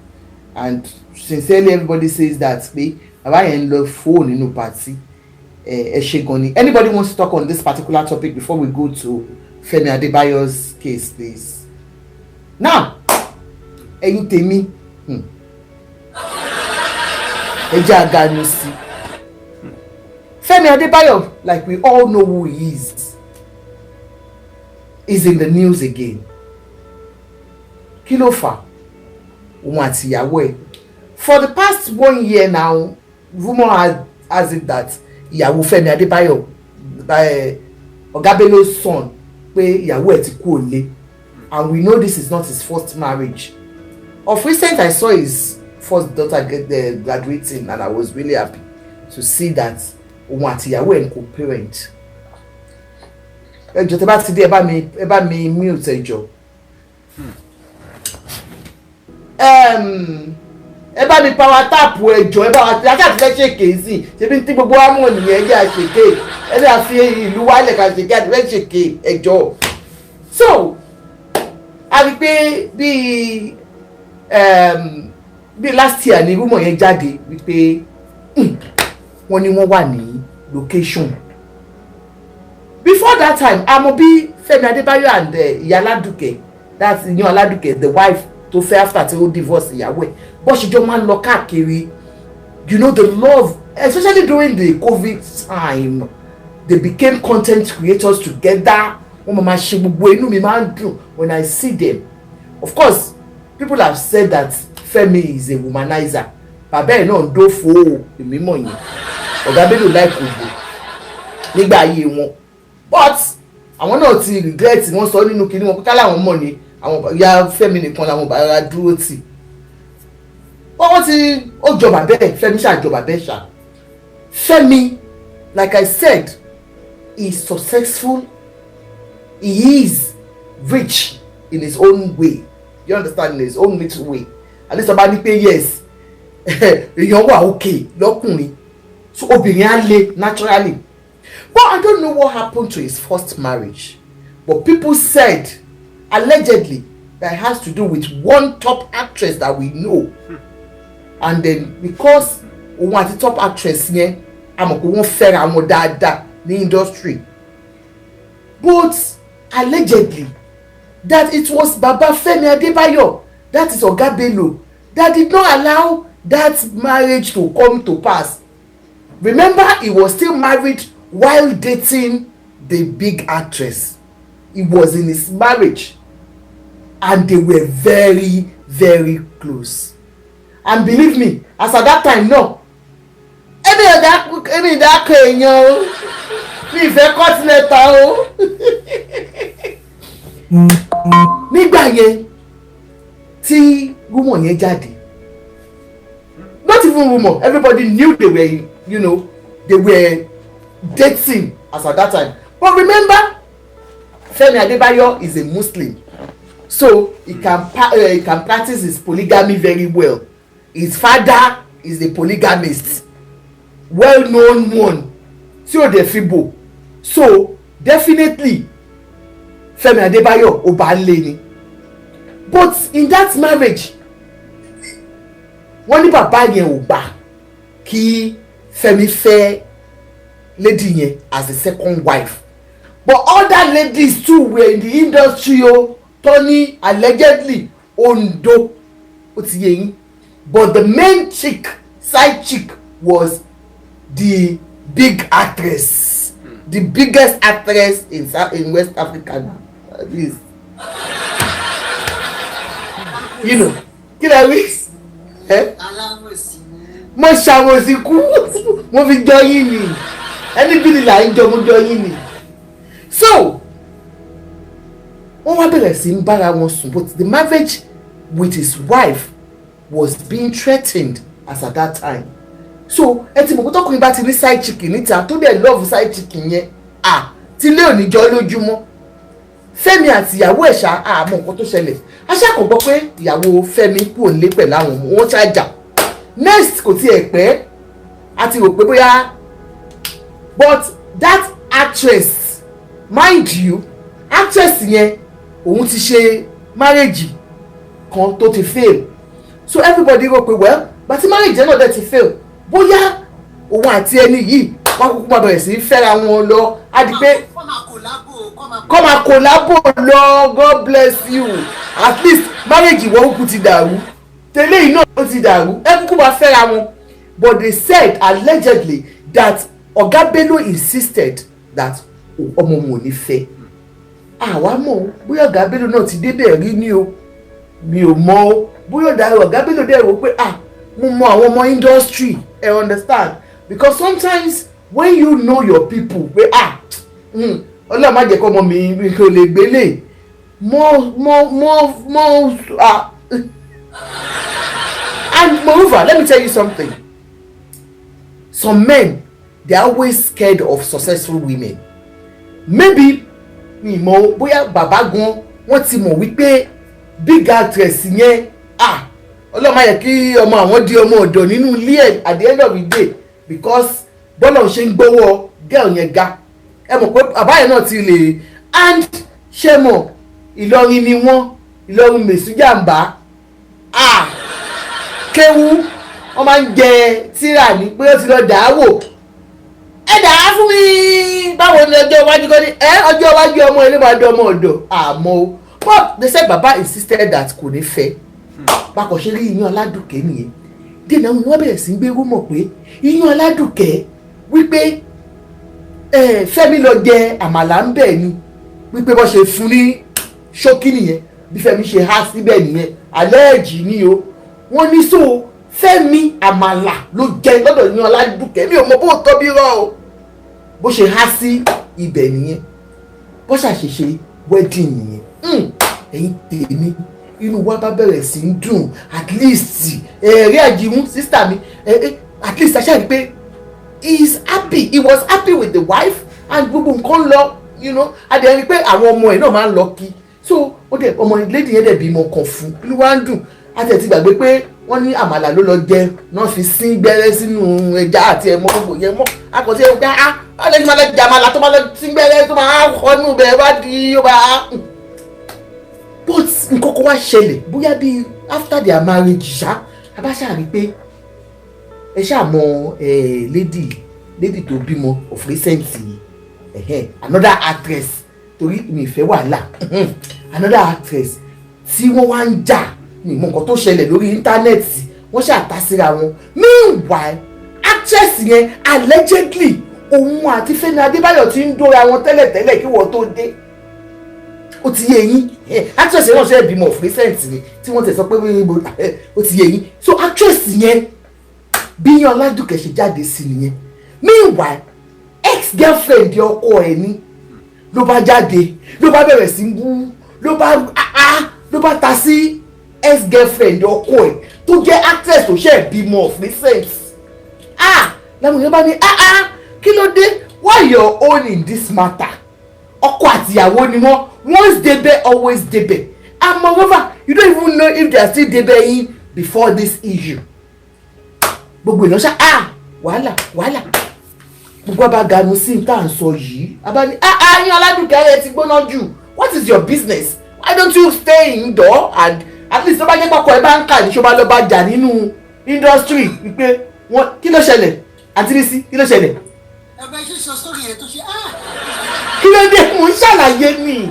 And sincerely, everybody says that pé bàbá yẹn ń lọ fóònù nínú party. Ẹ ṣé gan ni. Anybody wants to talk on this particular topic before we go to Femi Adebayo's case, please? Now, ẹ̀yin tèmi, ẹ jẹ́ àgànù sí Fẹ́mi Adébáyọ̀. Like we all know who he is in the news again. Kí ló fà? Òun àti ìyàwó ẹ̀, for the past one year now, rumour has it that ìyàwó Fẹ́mi Adébáyọ̀, Ọ̀gá Bello's son, pé ìyàwó ẹ̀ ti kú òlé. And we know this is not his first marriage. Of recent, I saw his first daughter get there graduating, and I was really happy to see that òun àti ìyàwó ẹ̀ ń co-parent. Ẹ jọ̀ọ́, tẹ́ bá ti dé, ẹ bá mi mute, ẹ jọ̀ọ́. Ẹ bá mi power tap, ẹ jọ̀ọ́. Ẹ bá wa àti àti fẹ́ ṣèké sí. Ṣebí tí gbogbo wa mọ̀ nìyẹn. Ẹ jẹ́ àṣèké, ẹ jẹ́ àfi ìlú wálẹ̀ ká ṣèké àti fẹ́ ṣèké, ẹ jọ̀ọ́. So a rí i pé bíi last year ni rumour yẹn jáde wípé wọ́n ní wọ́n wà ní location. Before that time, àmọ́ bí Fẹ́mi Adébáyọ̀ and ìyá Aládùkẹ́, that's ìyá Aládùkẹ́, the wife tó fẹ́ after tí ó divorce ìyàwó ẹ̀, bó ṣe jọ máa ń lọ káàkiri, the love, especially during the COVID time, they became content creators together. Wọ́n máa ṣe gbogbo. Inú mi máa ń dùn when I see them. Of course, people have said that Fẹ́mi is a womanizer. Bàbá ẹ̀ náà ń dófo o, èmi mọ̀ yẹn. Ọ̀gá Bello láìkò gbò nígbà ayé wọn, but àwọn náà ti regret. Wọ́n sọ nínú kinní wọn pé ká láwọn mọ̀ ni àwọn ya Fẹ́mi nìkan làwọn bàrà dúró tì. Wọ́n ti ó jọba bẹ́ẹ̀, Fẹ́mi ṣàjọba bẹ́ẹ̀ ṣá. Fẹ́mi, like I said, is successful. He is rich in his own way, you understand, in his own little way. At least ọba ní pé yes, èèyàn wà okay lọ́kùnrin, so obìnrin á le naturally. But I don't know what happened to his first marriage, but people said allegedly that has to do with one top actress that we know. And then because òun àti top actress yẹn, a mọ̀ pé wọ́n fẹ́ra wọn dáadáa ní industry, but allegedly that it was Baba Femi Adebayo, that is Oga Bello, that did not allow that marriage to come to pass. Remember, he was still married while dating the big actress. He was in his marriage and they were very, very close. And believe me, as at that time, no, èmi ò dá, èmi ìdákọ èèyàn o, mi ò fẹ́ court letter o. Nígbà yẹn tí rumour yẹn jáde, not even rumour, everybody knew they were you know they were dating as at that time. But remember, Femi Adebayo is a Muslim, so he can practice his polygamy very well. His father is a polygamist, well known one tí ò dẹ̀ fi bò. So definitely Femi Adebayo, ó bá ń lé ni. But in that marriage, wọ́n ní bàbá yẹn ò gbà kí Femi fẹ́ lady yẹn as a second wife. But other ladies too were in the industry o, tó ní allegedly Ondo, ó ti yé yín. But the main chick, side chick, was the big actress, the biggest actress in West Africa now, at least. Kí lẹ wí ẹ? Aláwòsí. Mo ṣàwòsí kú, mo fi jọ yín ni. Ẹni bí ni là ń jọ, mo jọ yín ni. So wọ́n wá bẹ̀rẹ̀ sí ń bára wọn sùn, but the marriage with his wife was being threatened as at that time. So ẹ ti mọ̀ pé tọkùnrin bá ti ní side chick níta, tó dẹ̀ love side chick yẹn, ah, tí ilé ò ní jọ lójúmọ́. Fẹ́mi àti ìyàwó ẹ̀ ṣá, àmọ́ nǹkan tó ṣẹlẹ̀, aṣáko gbọ́ pé ìyàwó Fẹ́mi kúrò nílé pẹ̀lú àwọn ọmọ wọn ṣáàjà. Next, kò tiẹ̀ pẹ́, a ti rò pé bóyá, but that actress, mind you, actress yẹn, òun ti ṣe marriage kan tó ti fail. So everybody rò pé, well, but marriage yẹn náà dẹ̀ ti fail, bóyá òun àti ẹni yìí wọ́n kúkú máa bẹ̀rẹ̀ sí í fẹ́ra wọn lọ, á di pé kọ́ máa collabo, kọ́ máa kọ́ máa collabo lọ. God bless you. At least marriage ìwọ kúkú ti dàrú, tẹ́lẹ̀ yìí náà ó ti dàrú, ẹ kúkú máa fẹ́ra wọn. But they said allegedly that Oga Bello insisted that ọmọ òun ò ní fẹ́. Àwa mọ̀ o, bóyá Ọ̀gá Bello náà ti débẹ̀ rí ni o, mi ò mọ̀ o. Bóyá Ọ̀gá Bello dẹ̀ rò pé, ah, mo mọ àwọn ọmọ industry, ẹ understand, because sometimes when you know your people pé, ah, Ọlọ́run má jẹ́ kó ọmọ mi kò lè gbélé mọ́ mọ́ mọ́ mọ́. Ah, and moreover, let me tell you something. Some men, they are always scared of successful women. Maybe, mi mọ̀, bóyá bàbá gan wọ́n ti mọ̀ wípé big actress yẹn, ah, Ọlọ́run má yẹ kí ọmọ àwọn di ọmọ ọ̀dọ̀ nínú ilé ẹ̀ at the end of the day, because bọ́lá ò ṣe ń gbowó girl yẹn ga. Ẹ mọ̀ pé bàbá yẹn náà ti lè. And ṣé mọ̀, Ìlọrin ni wọ́n, Ìlọrin mẹ̀sújàmbá, ah, kéwú, wọ́n máa ń jẹ tíra ní pé ó ti lọ dàá wò. Ẹ dàá fún mi, báwo ni ọjọ́ iwájú kọ́ ni ẹ, ọjọ́ iwájú ọmọ ilé máa di ọmọ ọ̀dọ̀ àmọ́ o. But they said Baba insisted that kò ní fẹ́. Bákan ṣe rí Iyán Aládùkẹ́ nìyẹn. Dènà wọ́n bẹ̀rẹ̀ sí í gbé rumour pé Iyán Aládùkẹ́, wípé Fẹ́mi lọ jẹ àmàlà ń bẹ̀ ni, wípé bọ́ ṣe fún ní ṣókí nìyẹn, bí Fẹ́mi ṣe há síbẹ̀ nìyẹn. Alleged ni o. Wọ́n ní so Fẹ́mi, àmàlà ló jẹ lọ́dọ̀ Iyán Aládùkẹ́. Mi ò mọ bó tọ́ bí rọ́ o, bó ṣe há sí ibẹ̀ nìyẹn, bó ṣàṣeṣe wedding nìyẹn. Ẹ̀yin tèmi, inú wa bá bẹ̀rẹ̀ sí í dùn. At least ẹ̀rí àjìmú sister mi, at least aṣáà rí pé he is happy, he was happy with the wife and gbogbo nǹkan lọ. Adìyẹ rí pé àwọn ọmọ ẹ̀ náà máa ń lọ kí. So ó dẹ̀ ọmọ lady yẹn dẹ̀ bímọ kan fún, inú wa ń dùn. Àti ẹ̀ ti gbàgbé pé wọ́n ní àmàlà ló lọ jẹ náà fi sín gbẹ́rẹ́ sínú ẹja àti ẹ̀mọ́ gbogbo yẹn mọ́ akọ̀tí ẹ̀ gbá á wọ́n lè máa lọ jẹ àmàlà tó máa lọ sín gbẹ́rẹ́ tó máa kọ́nù bẹ́ẹ̀ bá di ó bá. But nǹkan kan wá ṣẹlẹ̀, bóyá bíi after their marriage ṣá, a bá ṣáà rí pé ẹ ṣáà mọ lady tó bímọ of recent yìí, another actress, torí mi ìfẹ́ wàhálà, another actress tí wọ́n wá ń jà ní ìmọ̀ nǹkan tó ṣẹlẹ̀ lórí íńtánẹ́ẹ̀tì, wọ́n ṣàtà síra wọn. Meanwhile, actress yẹn, allegedly, òun àti Fẹ́mi Adébáyọ̀ ti ń dóra wọn tẹ́lẹ̀tẹ́lẹ̀ kí wọ́n tó dé. Ó ti yé yín. Actress yẹn náà ṣe bímọ of recent ni tí wọ́n ti sọ pé ó ti yé yín. So actress yẹn, bí Iyán Ọládùkẹ́ ṣe jáde sí nìyẹn. Meanwhile, ex girlfriend ọkọ ẹ̀ ní ló bá jáde, ló bá bẹ̀rẹ̀ sí bú, ló bá ta sí ex girlfriend ọkọ ẹ̀ tó jẹ́ actress tó ṣe bímọ of recent. Ah, làwọn èèyàn bá ní, "Ah ah, kí ló dé? Why your own in this matter?" Ọkọ àtìyàwó ni wọ́n. Once débẹ̀, always débẹ̀. And moreover, you don't even know if they are still débẹ̀ in before this issue. Gbogbo èèyàn ṣá, ah, wàhálà, wàhálà. Gbogbo abá ganu sí tá à ń sọ yìí, abá ní, "Ah ah, Iyán Aládùnkẹ́ rẹ ti gbóná jù. What is your business? Why don't you stay indoor?" And at least, tó bá jẹ́ pàkọ́ ẹ bá ń kà ní ṣó bá lọ bá jà nínú industry wípé wọ́n, kí ló ṣẹlẹ̀? Àǹtí Bísí, kí ló ṣẹlẹ̀? Ẹ̀bẹ̀ ṣe sọ sórí ẹ̀ tó ṣe ah. Kí ló dé? Mò ń ṣàlàyé ni,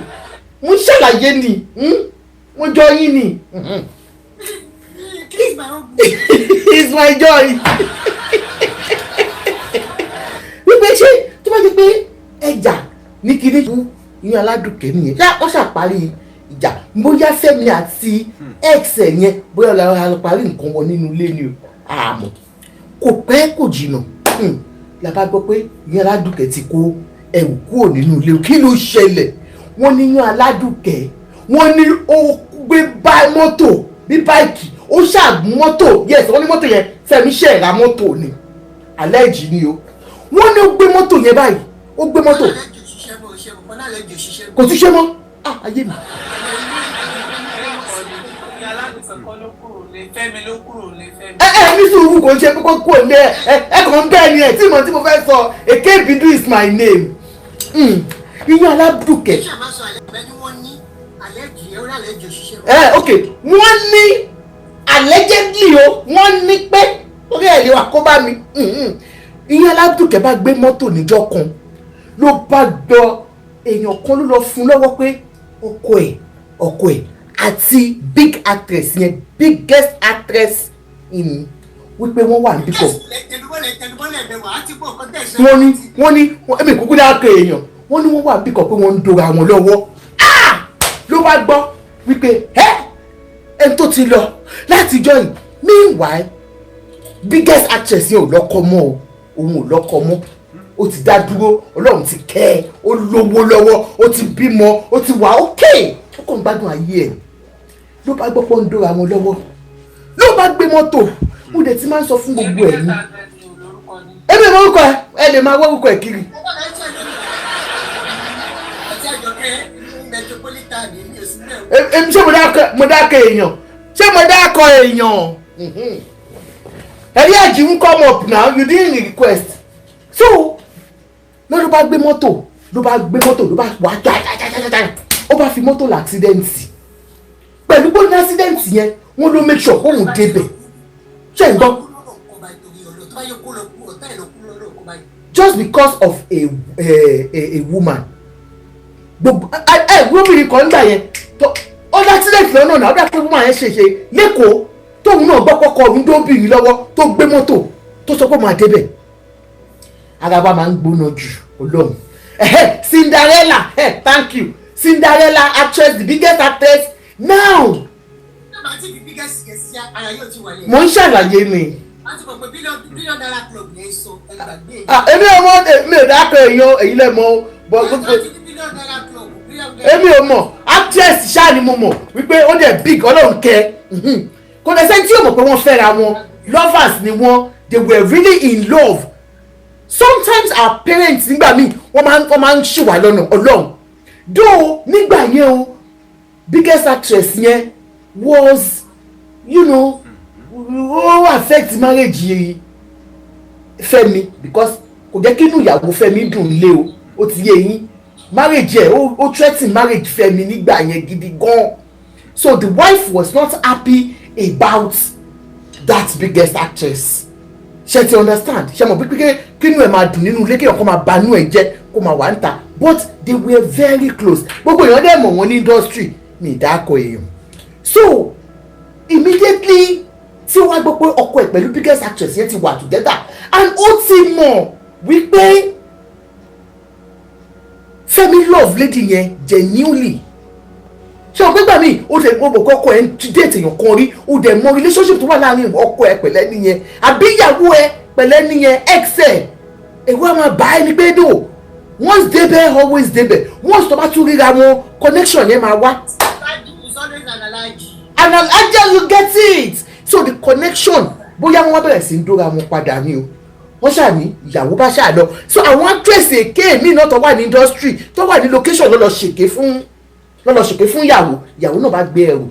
mò ń ṣàlàyé ni, mo jọ yín ni. Kiss my own. It's my joy. Wípé ṣé tó bá jẹ́ pé ẹjà ní kinní fún Iyán Aládùnkẹ́ nìyẹn ṣá, wọ́n ṣàparí ìjà, bóyá Fẹ́mi àti ex ẹ̀ yẹn, bóyá ọ̀la parí nǹkan wọn nínú ilé ni o, àmọ́ kò pẹ́ kò jìnnà la bá gbọ́ pé Iyán Aládùnkẹ́ ti kó ẹrù kúrò nínú ilé. Kí ló ṣẹlẹ̀? Wọ́n ní Iyán Aládùnkẹ́, wọ́n ní ó gbé bá mọ́tò bí bike, ó ṣàgùn mọ́tò. Yes, wọ́n ní mọ́tò yẹn, Fẹ́mi ṣe ra mọ́tò ni, àlẹ́jì ni o. Wọ́n ní ó gbé mọ́tò yẹn báyìí, ó gbé mọ́tò. Kò tún ṣe mọ́. Ah, ayé mi. Fẹ́mi ló kúrò lé Fẹ́mi. Ẹ ẹ ní sùúrù, kò ń ṣe kókó kúrò lé ẹ. Ẹ kàn ń bẹ́ẹ̀ ni ẹ tí mo fẹ́ sọ. Èké Ìbídùn is my name. Iyán Aládùnkẹ́. Ẹ ok, wọ́n ní allegedly o, wọ́n ní pé orí ẹ̀ lè wà kó bá mi. Iyán Aládùnkẹ́ bá gbé mọ́tò níjọ́ kan, ló bá gbọ́ èèyàn kan ló lọ fún lọ́wọ́ pé ọkọ ẹ̀ àti big actress yẹn, biggest actress in, wípé wọ́n wà níbí kan. Wọ́n ní ẹ̀mí kúkú dákẹ́ èèyàn, wọ́n ní wọ́n wà níbí kan pé wọ́n ń dora wọn lọ́wọ́. Ló bá gbọ́ wípé ẹ́ ẹni tó ti lọ látijọ́ yìí. Meanwhile, biggest actress yẹn ò lọ́kọ mọ́ o, òun ò lọ́kọ mọ́, ó ti dá dúró, Ọlọ́run ti kẹ́ ẹ, ó lówó lọ́wọ́, ó ti bímọ, ó ti wà ókè, ó kàn ń gbádùn ayé ẹ̀. Ló bá gbọ́ pé ó ń dóra wọn lọ́wọ́, ló bá gbé mọ́tò. Mo dẹ̀ ti máa ń sọ fún gbogbo ẹ̀ ní èmi ìmọ̀ orúkọ ẹ, ẹ lè máa wọ́ orúkọ ẹ kiri. Èmi ṣé mo dákẹ́ èèyàn? Ṣé mo dákọ̀ èèyàn? Ẹ̀rí àjìún, come up now, you didn't request. So ló bá gbé mọ́tò, ló bá gbé mọ́tò, ló bá wà jájájájájá, ó bá fi mọ́tò la accident. Pẹ̀lú pé ní accident yẹn, wọ́n ló make sure kóun débẹ̀. Ṣé ń gbọ́? Just because of a woman, gbogbo ẹ obìnrin kan nígbà yẹn tó ó dá accident lọ́nà náà, ó dá pé woman yẹn ṣèṣe lẹ́kọ̀ọ́, tóun náà gbọ́ kọ́kọ́ òun tó bìnrin lọ́wọ́, tó gbé mọ́tò, tó sọ pé máa débẹ̀. Ara wa máa ń gbóná jù. Ọlọ́run. Cinderella, thank you, Cinderella actress, the biggest actress now. Mo ń ṣàlàyé ni. Èmi ò mọ, èmi ò dákọ̀ èèyàn, èyí lẹ mọ̀, but èmi ò mọ̀. Actress ṣáà ni mo mọ̀ wípé ó dẹ̀ big, Ọlọ́run kẹ́. Kò dẹ̀ sẹ́ni tí yóò mọ̀ pé wọ́n fẹ́ra wọn, lovers ni wọ́n, they were really in love. Sometimes our parents nígbà míì, wọ́n máa ń ṣì wá lọ́nà. Ọlọ́run, though nígbà yẹn o, biggest actress yẹn was ó affect marriage Fẹ́mi, because kò jẹ́ kí inú ìyàwó Fẹ́mi dùn lé o. Ó ti yé yín, marriage ẹ̀, ó threaten marriage Fẹ́mi nígbà yẹn gidi gan. So the wife was not happy about that biggest actress. Ṣe ti understand? Ṣe mọ̀ pé kínú ẹ̀ máa dùn nínú ilé, kéèyàn kó máa banú ẹ̀ jẹ́, kó máa wà ń ta? But they were very close. Gbogbo èèyàn dẹ̀ mọ̀ wọ́n ní industry ní ìdákọ̀ èèyàn. So immediately tí wọ́n á gbọ́ pé ọkọ ẹ̀ pẹ̀lú biggest actress yẹn ti wà together, and ó ti mọ̀ wípé Fẹ́mi love lady yẹn genuinely. Ṣé o gbégbá mi, o dẹ̀ mọ̀ kọ́kọ́ ẹ̀ ń date èèyàn kan rí, o dẹ̀ mọ̀ relationship tó wà láàrin ọkọ ẹ̀ pẹ̀lẹ́ nìyẹn, àbí ìyàwó ẹ̀ pẹ̀lẹ́ nìyẹn, ex ẹ̀, èwo á máa bá ẹni pé dò. Once débẹ̀, always débẹ̀. Once tó bá tún ríra wọn, connection yẹn máa wá. It's always an allergy. And ajá, you get it? So the connection, bóyá wọ́n bẹ̀rẹ̀ sí í dóra wọn padà ni o, wọ́n ṣáà ní ìyàwó bá ṣáà lọ. So àwọn actress èké mi náà tó wà ní industry, tó wà ní location, ló lọ ṣèké fún ìyàwó. Ìyàwó náà bá gbé ẹrù.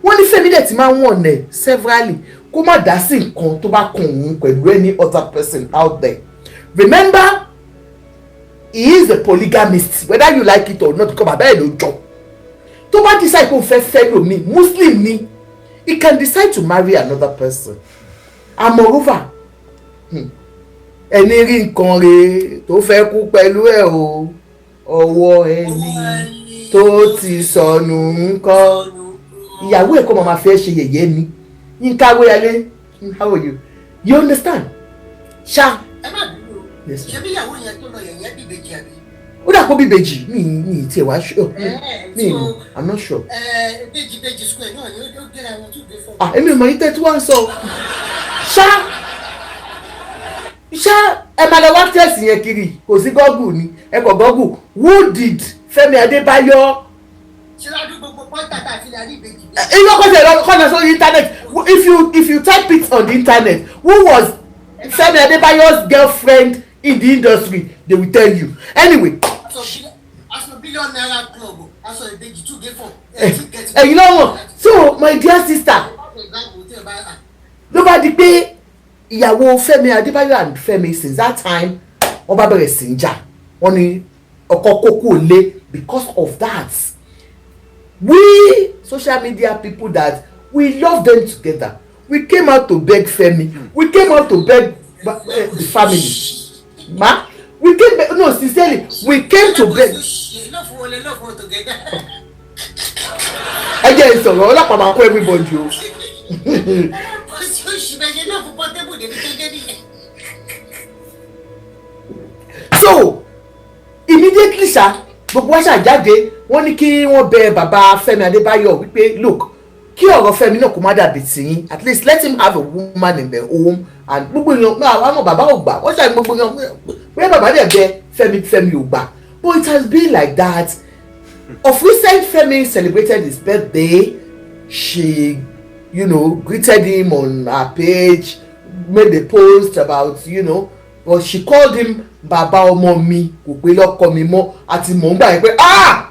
Wọ́n ní Fẹ́mi dẹ̀ ti máa ń wọ̀n ẹ̀ severally kó má dá sí nǹkan tó bá kàn òun pẹ̀lú any other person out there. Remember, he is a polygamist, whether you like it or not, kọ́ bàbá ẹ̀ ló jọ. Tó bá decide pé òun fẹ́ fẹ́ lómi, Muslim ni, he can decide to marry another person. And moreover, ẹni rí nǹkan re tó fẹ́ kú pẹ̀lú ẹ̀ o, ọwọ́ ẹni tó ti sọnù ńkọ́? Ìyàwó ẹ̀ kọ́ máa fẹ́ ṣe yẹ̀yẹ́ ni. Yínká Wéyalé, how are you? You understand ṣá? Ẹ má bínú o. Yes, ma'am. Ṣebí ìyàwó yẹn tó lọ yẹ̀yẹ́ bíbejì, àbí? Ó dà kó bíbejì mi tiẹ̀ wá sure. Mi So, I'm not sure. Bèjì bèjì square náà ni ó gbéra wọn tún gbé fún. Ah, èmi ò mọ̀ yín tẹ́ tí wọ́n ń sọ ṣá. Ṣá ẹ máa lọ wá tẹ̀sí yẹn kiri, kò sí Google ni, ẹ kọ̀ Google "Who did Fẹ́mi Adébáyọ̀". Ṣé ládùúgbò gbogbo pọ́ńtà tá a fi lè rí ìbejì? Irú ọkọ̀ tẹ̀ kọ́ lọ sórí internet. If you type it on the internet, "Who was Fẹ́mi Adébáyọ̀'s girlfriend in the industry?" they will tell you anyway. Aṣọ billion naira club, aṣọ ìbejì two gé four. Ẹ̀yin lọ́wọ́. So my dear sister, ló bá di pé ìyàwó Fẹ́mi Adébáyọ̀ and Fẹ́mi, since that time, wọ́n bá bẹ̀rẹ̀ sí í jà. Wọ́n ní ọkọ kókó lé because of that. We social media people that we love them together, we came out to beg Fẹ́mi, we came out to beg the family ma. We came, no, sincerely, we came to beg. Love wọlé, love wọn together. Ẹ jẹ́ ìsọ̀rọ̀ ọlọ́pàá máa kó everybody o. Oṣù bẹ́ẹ̀ love Portable débi tó dé nìyẹn. So immediately ṣá, gbogbo wa ṣàjáde, wọ́n ní kí wọ́n bẹ bàbá Fẹ́mi Adébáyọ̀ wípé, look, kí ọ̀rọ̀ Fẹ́mi náà kó má dàbí tìyín, at least let him have a woman in the home. And gbogbo èèyàn náà àwọn àmọ́ bàbá ò gbà. Wọ́n ṣàní gbogbo èèyàn bóyá bàbá dẹ̀ bẹ Fẹ́mi, Fẹ́mi ò gbà. But it has been like that. Of recent, Fẹ́mi celebrated his birthday. She greeted him on her page, made a post about, but she called him bàbá ọmọ mi, kò pé lọ́kọ mi mọ́. Àti mò ń gbà yẹn pé, ah,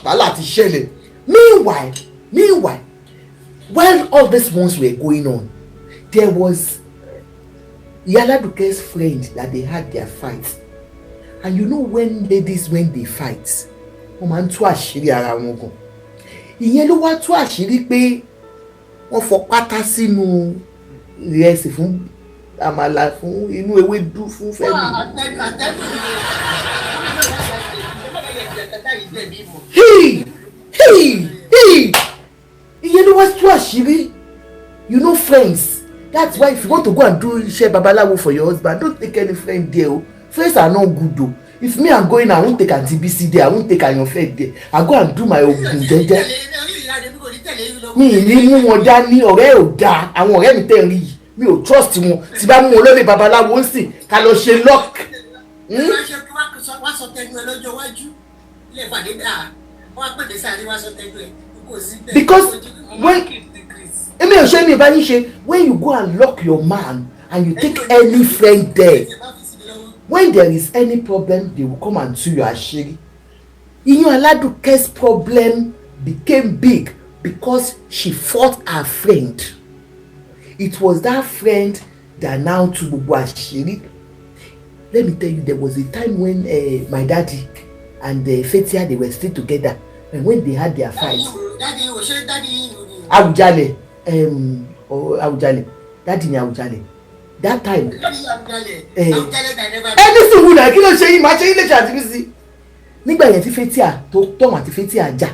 wàhálà ti ṣẹlẹ̀. Meanwhile, while all these ones were going on, there was Iyaladuke's friend that they had their fight. And you know, when ladies, when they fight, wọ́n máa ń tú àṣírí ara wọn gan. Ìyẹn ló wá tú àṣírí pé wọ́n fọ pátá sínú ìrẹsì fún àmàlà, fún inú ewédú fún Fẹ́mi. Àtẹnu àtẹnu ni. Hey hey hey, ìyẹn ló wá tú àṣírí. You know friends, that's why if you want to go and do iṣẹ́ babaláwo for your husband, don't take any friend there o. Friends are not good o. If me am going, I won't take Aunty Bisi there, I won't take Ayanfe there. I go and do my ogun jẹ́jẹ́. Mi ì ní mú wọn dání. Ọ̀rẹ́ ò dáa. Àwọn ọ̀rẹ́ mi tẹ̀ ń rí yìí, mi ò trust wọn. Tí bá mú wọn lórí babaláwo ń sìn ká lọ ṣe lock. Wá sọ tẹnu ẹ lọ́jọ́ iwájú ilé ìpàdé dáa, wọ́n á pèdè sáré, wá sọ tẹnu ẹ kò sí bẹ́ẹ̀. Because when èmi ò ṣe, mi ìbá yín ṣe, when you go and lock your man and you take any friend there, when there is any problem, they will come and tú your àṣírí. Iyán Aládùkẹ́'s problem became big because she fought her friend. It was that friend that now tú gbogbo àṣírí. Let me tell you, there was a time when my daddy and Fathia, they were still together, and when they had their fight. Daddy yìí wò, ṣé daddy yìí ni? Àwùjalẹ̀, Àwùjalẹ̀, daddy ni Àwùjalẹ̀ that time. Daddy Àwùjalẹ̀. Eh. Àwùjalẹ̀ na never. Ẹni sùúrù náà, kí ló ṣe yín? Máa ṣe yín léṣe àti bísí. Nígbà yẹn tí Fathia tó tọ̀hún àti Fathia jà,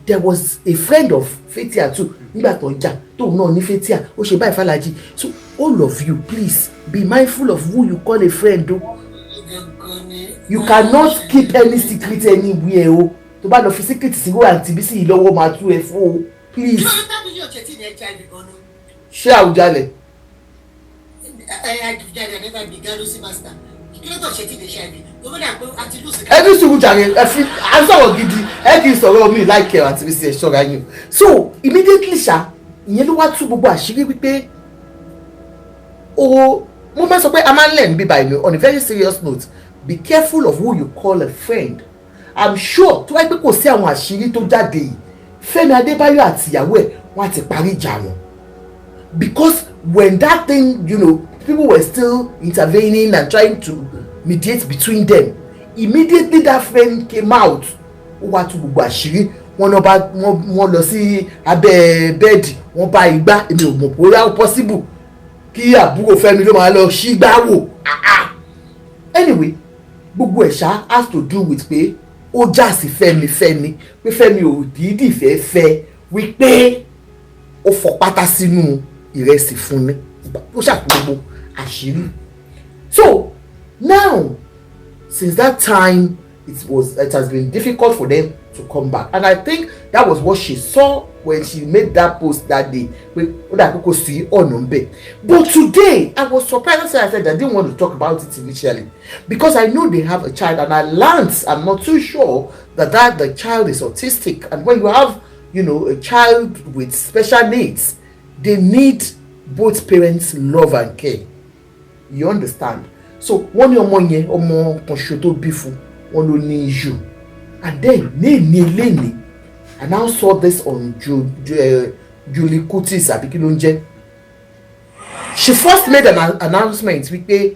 there was a friend of Fathia too. Nígbà tó ń jà, tóun náà ní Fathia ó ṣe báyìí fàlàjì. So all of you, please be mindful of who you call a friend o. Gangan ni. You cannot keep any secret anywhere o. Tó bá lọ fi secret sí wọ́n àti bísí yìí lọ́wọ́, máa tú ẹ fún o, please. Kí ló dé tábìlì yóò ṣe tí ní HIV gan-an? Ṣé Àwùjalẹ̀? Ẹ Àwùjalẹ̀ never be galosi master. Kí ló tó ṣe tí ní HIV? Gbogbo náà pé àti lùsì. Ẹni sùúrù jàre, ẹ fi à ń sọ̀rọ̀ gidi, ẹ kì í sọ̀rọ̀ mi láìkẹ́. Àti bísí, ẹ ṣọ́ra yín o. So immediately ṣá, ìyẹn ló wá tú gbogbo àṣírí wípé o mo máa sọ pé a máa ń learn bíbá ìlú. On a very serious note, be careful of who you call a friend. I'm sure tó wáyé pé kò sí àwọn àṣírí tó jáde yìí, Fẹ́mi Adébáyọ̀ àti ìyàwó ẹ̀, wọ́n á ti parí ìjà wọn, because when that thing, people were still intervening and trying to mediate between them, immediately that friend came out, ó wá tú gbogbo àṣírí wọn náà bá wọ́n lọ sí abẹ́ bẹ́ẹ̀dì, wọ́n bá igbá. Èmi ò mọ̀ bóyá ó possible kí àbúrò Fẹ́mi ló máa lọ sígbá wò. Ah, ah. Anyway, gbogbo ẹ̀ ṣá has to do with pé ó já sí Fẹ́mi, Fẹ́mi pé Fẹ́mi ò dídì fẹ́ fẹ́, wípé ó fọ pátá sínú ìrẹsì fún mi, ó ṣàkóso gbogbo àṣírí. So now, since that time, it has been difficult for them to come back, and I think that was what she saw when she made that post that day, pé ó dà pé kò sí ọ̀nà ń bẹ̀. But today I was surprised. That's why I said I didn't want to talk about it initially, because I know they have a child, and I learnt, I'm not too sure, that the child is autistic, and when you have a child with special needs, they need both parents' love and care, you understand? So wọ́n ní ọmọ yẹn, ọmọ kan ṣo tó bí fún wọn, ló ní issue. And then ní léni, I now saw this on Julie Kutis, àbí kí ló ń jẹ́. She first made an announcement wípé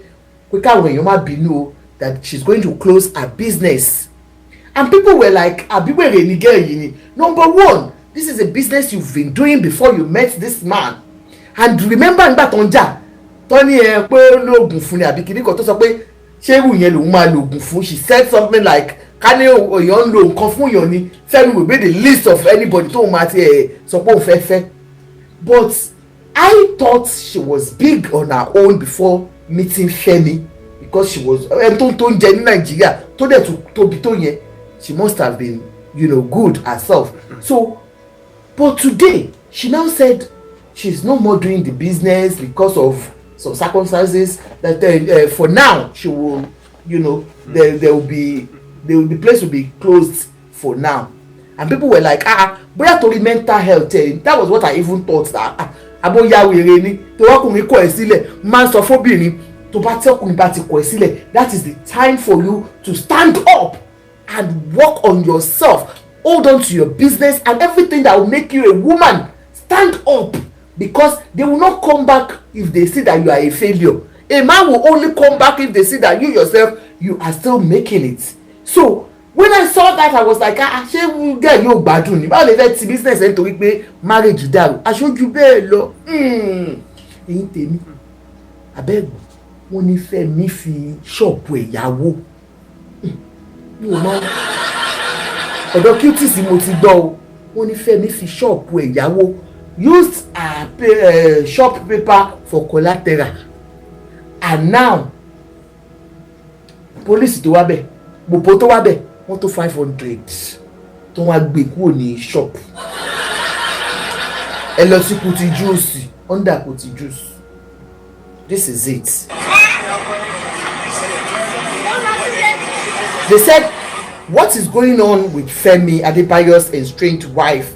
pé káwọn èèyàn má bínú o, that she's going to close her business, and people were like, "Àbí wèrè ni girl yìí ni?" Number one, this is a business you've been doing before you met this man. And remember nígbà tó ń jà, tó ní ẹ pé ó lóògùn fún ni àbí kìíní kan, tó sọ pé ṣé irú yẹn lòun máa lòògùn fún. She said something like ká ní èèyàn ń lo nǹkan fún èèyàn ni, Fẹ́mi will be the least of anybody tóun máa ti ẹ̀ sọ pé òun fẹ́ fẹ́. But I thought she was big on her own before meeting Fẹ́mi, because she was ẹni tó ń jẹ ní Nàìjíríà, tó dẹ̀ tó tóbi tó yẹn, she must have been good herself. So, but today she now said she's no more doing the business because of some circumstances, that for now she will you know there there will be the place will be closed for now. And people were like, "Ah, bóyá torí mental health ẹ." That was what I even thought, that ah, abóyá wèrè ni tó ọkùnrin kọ̀ ẹ́ sílẹ̀. Máa ń sọ fóbìnrin tó bá tí ọkùnrin bá ti kọ̀ ẹ́ sílẹ̀, that is the time for you to stand up and work on yourself. Hold on to your business and everything that will make you a woman. Stand up, because they will not come back if they see that you are a failure. A man will only come back if they see that you yourself, you are still making it. So when I saw that, I was like, "Ah, ṣé girl yóò gbádùn ni? Báwo lè fẹ́ ti business ẹ̀ nítorí pé marriage dàrú?" Aṣojú bẹ́ẹ̀ lọ. Ẹ̀yin tèmi, abẹ́gbọ̀n, wọ́n ní Fẹ́mi fi ṣọ́ọ̀bù ẹ̀yáwó. Mi ò mọ ọ̀dọ̀ Cuties mo ti gbọ́ o. Wọ́n ní Fẹ́mi fi ṣọ́ọ̀bù ẹ̀yáwó, used her shop paper for collateral, and now police tó wá bẹ̀, gbogbo tó wá bẹ̀, wọ́n tó 500 tó wá gbé kúrò ní shop. Ẹ lọ sí Kuti Juice, under Kuti Juice. This is it. They said, "What is going on with Femi Adebayo's estranged wife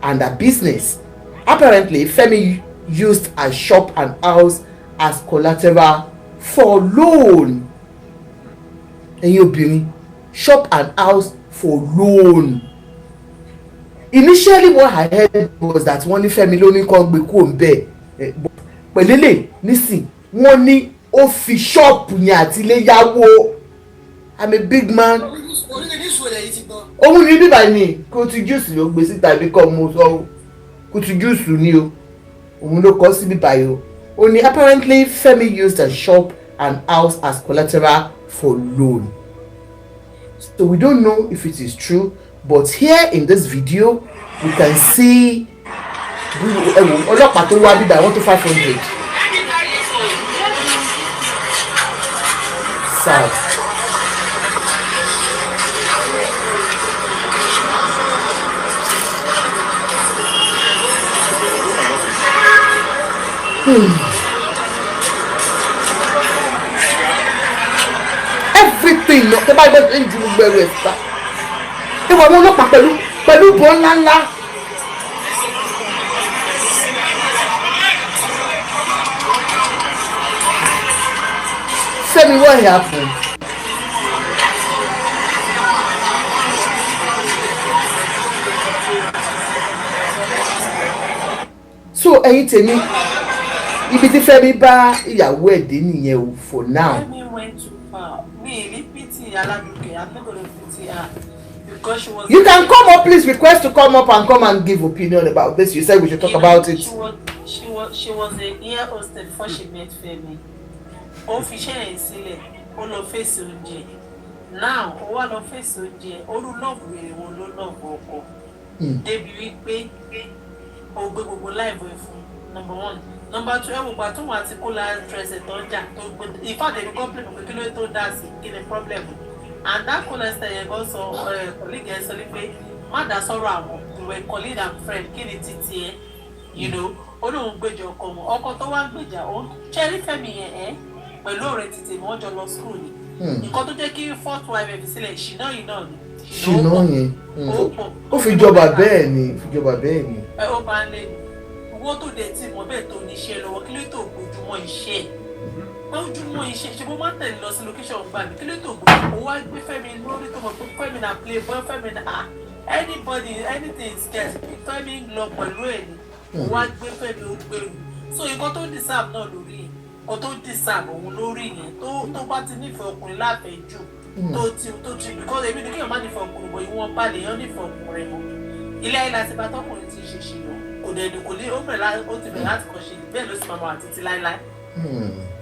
and her business? Apparently, Femi used her shop and house as collateral for loan." Ẹ̀yin obìnrin, shop and house for loan. Initially, what I heard was that wọ́n ní Fẹ́mi ló ní kó gbé kúrò ńbẹ̀ pẹ̀lẹ́lẹ̀. Nísìn, wọ́n ní ó fi ṣọ́ọ̀pù yẹn àti ilé yáwó. I'm a big man. Orí ní Juice wo lẹ́yìn ti gbọ́? Òun ní bíbá ni Kuti Juice ló gbé síta, ibi kọ́ mo sọ o. Kuti Juice ni o, òun ló kọ sí bíbá yìí o. Ó ní apparently Femi used a shop and house as collateral for loan. So we don't know if it is true, but here in this video we can see ọlọ́pàá tó wá bíbá wọ́n tó 500. Sad. Everything lọ tẹ bá gbọ́ ṣe ń ju gbogbo ẹrù ẹ̀ síta. Ìwọ àwọn ọlọ́pàá pẹ̀lú ìbọn ńláńlá. Fẹ́mi, what happened? So ẹ̀yin tèmi, ibi tí Fẹ́mi bá ìyàwó ẹ̀ dé nìyẹn o for now. Fẹ́mi went too far. Me, really pity Aladuke. I'm not gonna pity her because she was. You can come up, please request to come up and come and give opinion about this. You said we should talk about it. She was a air hostess before she met Femi. Ó fi iṣẹ́ yẹn sílẹ̀, ó lọ fèsì oúnjẹ. Now, ó wá lọ fèsì oúnjẹ, orú love wèrè wo ló love ọkọ? Débi wípé ó gbé gbogbo life ẹ̀ fún, number one. Number two, ẹ wò gbà tóun àti kólà dresser tó ń jà tó gbé. In fact, èmi complain pé kí ló tó dá sí, kí ni problem? And that kólà dresser yẹn gan sọ, colleague yẹn sọ wípé má dá sọ́rọ̀ àwọn, you were colleague and friend, kí ni títí ẹ? Ó lóun gbèjà ọkọ wọn, ọkọ tó wá ń gbèjà òun ṣẹ́rí Fẹ́mi yẹn ẹ́ pẹ̀lú ọ̀rẹ́ títì wọ́n jọ lọ school ni. Nǹkan tó jẹ́ kí fourth wife ẹ̀ fi sílẹ̀, ṣìnà yìí náà ni. Ṣìnà yẹn ó fi jọba bẹ́ẹ̀ ni, fi jọba bẹ́ẹ̀ ni. Ẹ ó bá ń lé owó tó dẹ̀ tí mọ̀ bẹ́ẹ̀ tó ní iṣẹ́ lọ́wọ́, kí ló tó gbójúmọ́ iṣẹ́ ẹ̀, gbójúmọ́ iṣẹ́ ṣe bó máa ń tẹ̀lé lọ sí location gbà mí, kí ló tó gbójú ó wá gbé Fẹ́mi lórí tó mọ̀ pé Fẹ́mi na play boy, Fẹ́mi na ah anybody anything is scarce, Fẹ́mi ń lọ pẹ̀lú ẹ̀ ni, ó wá gbé Fẹ́mi, ó gbèrú. So nǹkan tó deserve náà lórí yẹn, nǹkan tó deserve òun lórí yẹn, tó bá ti nífẹ̀ẹ́ ọkùnrin láfẹ̀ẹ́ jù tó ti because èmi ní kéèyàn má nífẹ̀ẹ́ ọkùnrin bọ̀ ìwọ̀n bá lè yàn nífẹ̀ẹ́ ọkùnrin mọ́. Ilé ayé láti bá tọkùnrin ti ṣe ṣe lọ, kò dẹ̀ ní kò ní ó bẹ̀rẹ̀, ó ti bẹ̀rẹ̀ láti kọ́ ṣe bẹ́ẹ̀ ló sì máa wà títí láéláé.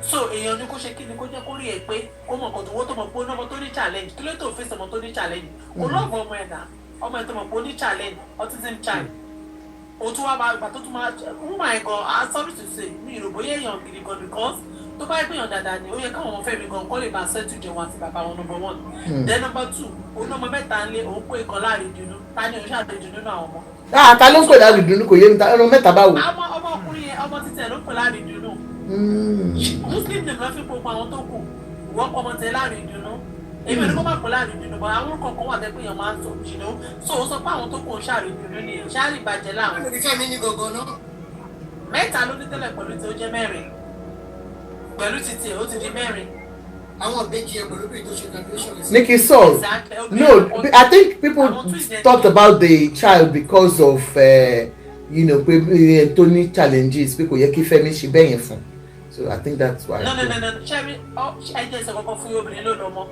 So èèyàn ní kó ṣe kí ni kó jẹ́ kó rí ẹ pé kó mọ̀ nǹkan tó wọ́ tó mọ̀ pé ó ní ọmọ tó ní challenge, kí ló tó fèsì ọmọ tó ní challenge? Kò love ọmọ ẹ̀ náà, ọmọ ẹ̀ tó mọ̀ pé ó ní challenge, autism child, o tún wá máa gbà tó tún máa woman ẹ̀ gan. Ah, sorry to say, mi ò rò bóyá èèyàn gidi gan, because tó bá gbìyànjú dáadáa ni ó yẹ káwọn ọmọ Fẹ́mi gan kọ́ lè máa settle jẹun àti bàbá wọn, number one. Then number two, òun ọmọ mẹ́ta ń lé òun pé ìkan láàrin dunu, ta ni òun ṣàlejò nínú àwọn ọmọ? Ah, ta ló ń pè láàrin dunu? Kò yé mi, ta ọmọ mẹ́ta báwo? Àwọn ọmọkùnrin yẹn, ọmọ títẹ̀ ló ń pè láàrin dunu. Muslim name ló fi gbogbo àwọn tó kù. Ìwọ́n kọ́ ọmọ tẹ láàrin dunu, èmi ò ní kó má pè láàrin dunu bọ́ àwọn orúkọ kan wà tẹ́ pé èèyàn máa ń sọ jìnnà. So ó sọ pé àwọn tó kù ń ṣàrin dunu nìyẹn, ṣáàrì ìbàjẹ́ láwọn. Olórí Fẹ́mi ní gangan náà. Mẹ́ta ló ní tẹ́lẹ̀ pẹ̀lú tí ó jẹ́ mẹ́rin, pẹ̀lú títí ó ti di mẹ́rin. Àwọn ìbejì ẹ pẹ̀lú bí tó ṣe graduation. Nikki Saul. Exactly. No, I think people talked about the child because of pé tó ní challenges, pé kò yẹ kí Fẹ́mi ṣe bẹ́ẹ̀ yẹn fún. So I think that's why. No, Sherry, ẹ jẹ́ sọ kankan fún obìnrin ló lọ́mọ.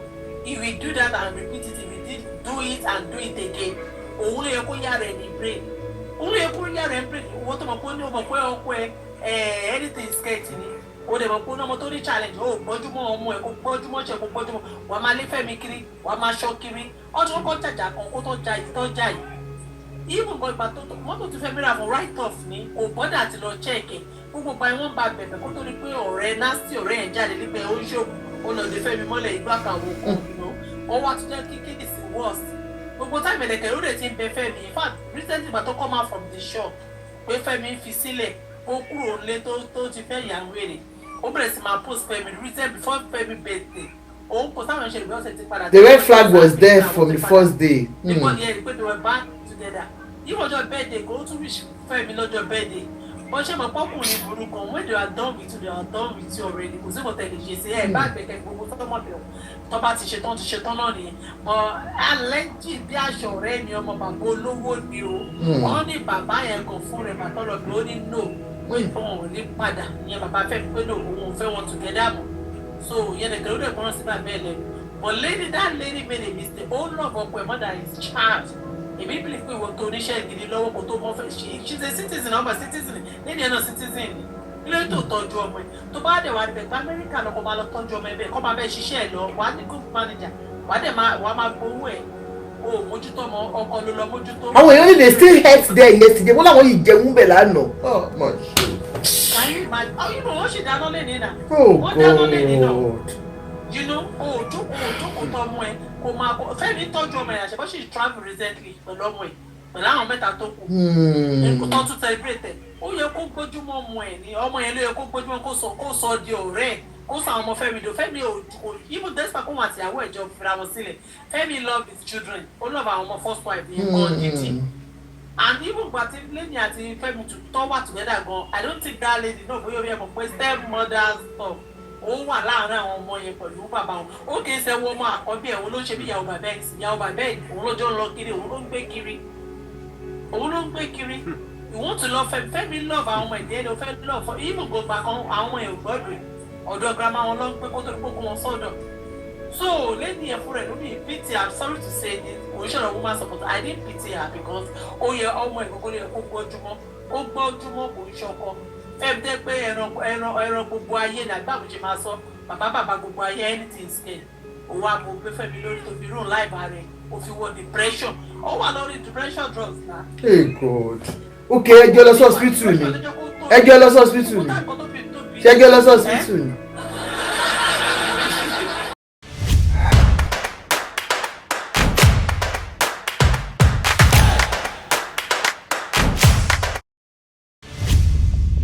If we do that and repeat it, if we did do it and do it again, òun ló yẹ kó yára ẹ̀ ní brain, òun ló yẹ kó yára ẹ̀ ní brain. Owó tó mọ̀ pé ó ní o mọ̀ pé ọkọ ẹ anything skirt ni, o dẹ̀ mọ̀ pé ó ní ọmọ tó ní challenge, o gbọ́njúmọ́ ọmọ ẹ̀, kó gbọ́njúmọ́ ṣe, kó gbọ́njúmọ́ wà á máa lé Fẹ́mi kiri, wà á máa ṣọ́ kiri. Ọdún kọ́kọ́ jàjà kan kó tó ja ìtọ́ jà yìí, even gan ìgbà tó mọ́tò tí Fẹ́mi rà fún write off ni, kò bọ́dà àti lọ check ẹ̀. Gbogbo gba wọ́n bá bẹ̀bẹ̀ kó tó ní pé ọ̀rẹ́ nasty ọ̀rẹ́ yẹn jáde níbẹ̀, ó ń ṣògùn, ó lọ dé Fẹ́mi mọ́lẹ̀ ìgbà kan àwọn kan, wọ́n wá tún jẹ́ kí case worse. Gbogbo time ẹ̀lẹ̀kẹ̀ ló dẹ̀ ti ń bẹ Fẹ́mi. In fact, recently ìgbà tó come out from the shop pé Fẹ́mi fi sílẹ̀, ó kúrò nílé tó ti fẹ́ ìyàwó èrè, ó bẹ̀rẹ̀ sí máa post Fẹ́mi recent before Fẹ́mi birthday, òun kò sáwọn ṣe ìgbésẹ̀ ti padà. The red flag was there from the first day. Because yeah, they were back together. Even ọjọ́ birthday kò tún wish Fẹ́mi lọ́jọ́ birthday. Bọ́n ṣe mọ̀ pọ́kùnrin burú kan, when they are done with you, they are done with you already. Kò sí kò tẹ̀lé ṣe sí ẹ̀ bá gbẹ̀kẹ̀ gbogbo tọ́mọ̀ bẹ̀rù tó bá ti ṣetán, ti ṣetán náà nìyẹn. But alẹ́jì bí aṣọ ọ̀rẹ́ mi, ọmọ bàbá olówó ni o. Wọ́n ní bàbá yẹn gan fún rẹ̀ bàtọ́ lọ bí ó ní no pé òun ò ní padà, ìyẹn bàbá fẹ́ pé no, òun ò fẹ́ wọn together mọ́. So ìyẹn nìkan ló dẹ̀ gbọ́ràn sí bàbá ẹ̀ lẹ́nu. But lady, that lady made a mistake. Ó love ọkọ ẹ̀ more than his child. Èmi believe pé ìwọ tó oníṣẹ́ gidi lọ́wọ́ kó tó mọ́ fẹ́. She's a citizen, ọmọ citizen lady ẹ̀ náà, citizen ni. Ilé tó tọ́jú ọmọ ẹ̀, tó bá dẹ̀ wá níbẹ̀ pé Amẹ́ríkà lọ́kọ̀, máa lọ tọ́jú ọmọ ẹ̀ bẹ́ẹ̀, kọ́ máa bẹ́ẹ̀ ṣiṣẹ́ ẹ̀ lọ. Wàá ní good manager, wàá dẹ̀ máa, wàá máa gbowó ẹ̀. O ò mójútó ọmọ, ọkọ ló lọ mójútó. Àwọn èèyàn ní they still ate there yesterday. Wọ́n làwọn yìí jẹun bẹ̀ lánàá. Oh my shit. Can you imagine? Oh, wọ́n sì dáná lé ní nà. Oh Wọ́n dáná lé ní náà. God. O ò jókòó tọ́ ọmọ ẹ, kò máa kó Fẹ́mi tọ́jú ọmọ ẹ. Àṣẹ bó ṣì travel recently pẹ̀lú ọmọ ẹ, pẹ̀lú àwọn mẹ́ta tó kù. Kó tó tún celebrate ẹ̀. Ó yẹ kó gbójúmọ́ ọmọ ẹ̀ ní, ọmọ yẹn ló yẹ kó gbójúmọ́, kó sọ di ọ̀rẹ́ ẹ̀, kó sọ àwọn ọmọ Fẹ́mi dò. Fẹ́mi ò kò even despite kó wọn àtìyàwó ẹ̀ jọ fira wọn sílẹ̀, Fẹ́mi love his children. Ó love àwọn ọmọ first wife yẹn gan gidi. And even gba ti Lẹ́ni àti Fẹ́mi tó wà together gan, I don't think that lady náà, bóyá orí ẹ̀ mọ̀ pé step mother stuff ó wà láàárín àwọn ọmọ yẹn pẹ̀lú bàbá wọn. Ó kì í ṣe wọ́n ọmọ àkọ́bí ẹ̀, òun ló ń ṣe bí ìyàwó bàbá ẹ̀ sí ìyàwó bàbá ẹ̀. Òun ló jọ ń lọ kiri, òun ló ń gbé kiri, òun ló ń gbé kiri. You want to love Fẹ́mi. Fẹ́mi love àwọn ọmọ ìdí ẹni o fẹ́ love for even gbogbo àkàn àwọn ọmọ yẹn ò gbọ́dọ̀ ẹ̀. Ọ̀dọ̀ grandma wọn ló ń gbé kó tó ní kókó wọn sọ́dọ̀. So lẹ́ni ẹ̀ fúnra ẹ̀ ló ní pity. I'm sorry to say this, kò ń ṣọ̀rọ̀ woman support. I didn't pity her because ó yẹ ọmọ ẹ̀ kókó lè kó gbọ́júmọ́, ó gbọ́júmọ́, kò ń ṣọkọ. Fẹ́mi tẹ́ pé ẹran ẹran ẹran gbogbo ayé ní àgbà àbújá máa sọ bàbá bàbá gbogbo ayé, anything scale. Òun àbò gbé Fẹ́mi lórí tó fi rún láìba rẹ̀, ó fi wọ depression, ó wà lórí depression drugs náà. Hey God. Ok, ẹ jẹ́ lọ sí hospital ni, ẹ jẹ́ lọ sí hospital ni. Ṣé ẹ jẹ́ lọ sí hospital ni?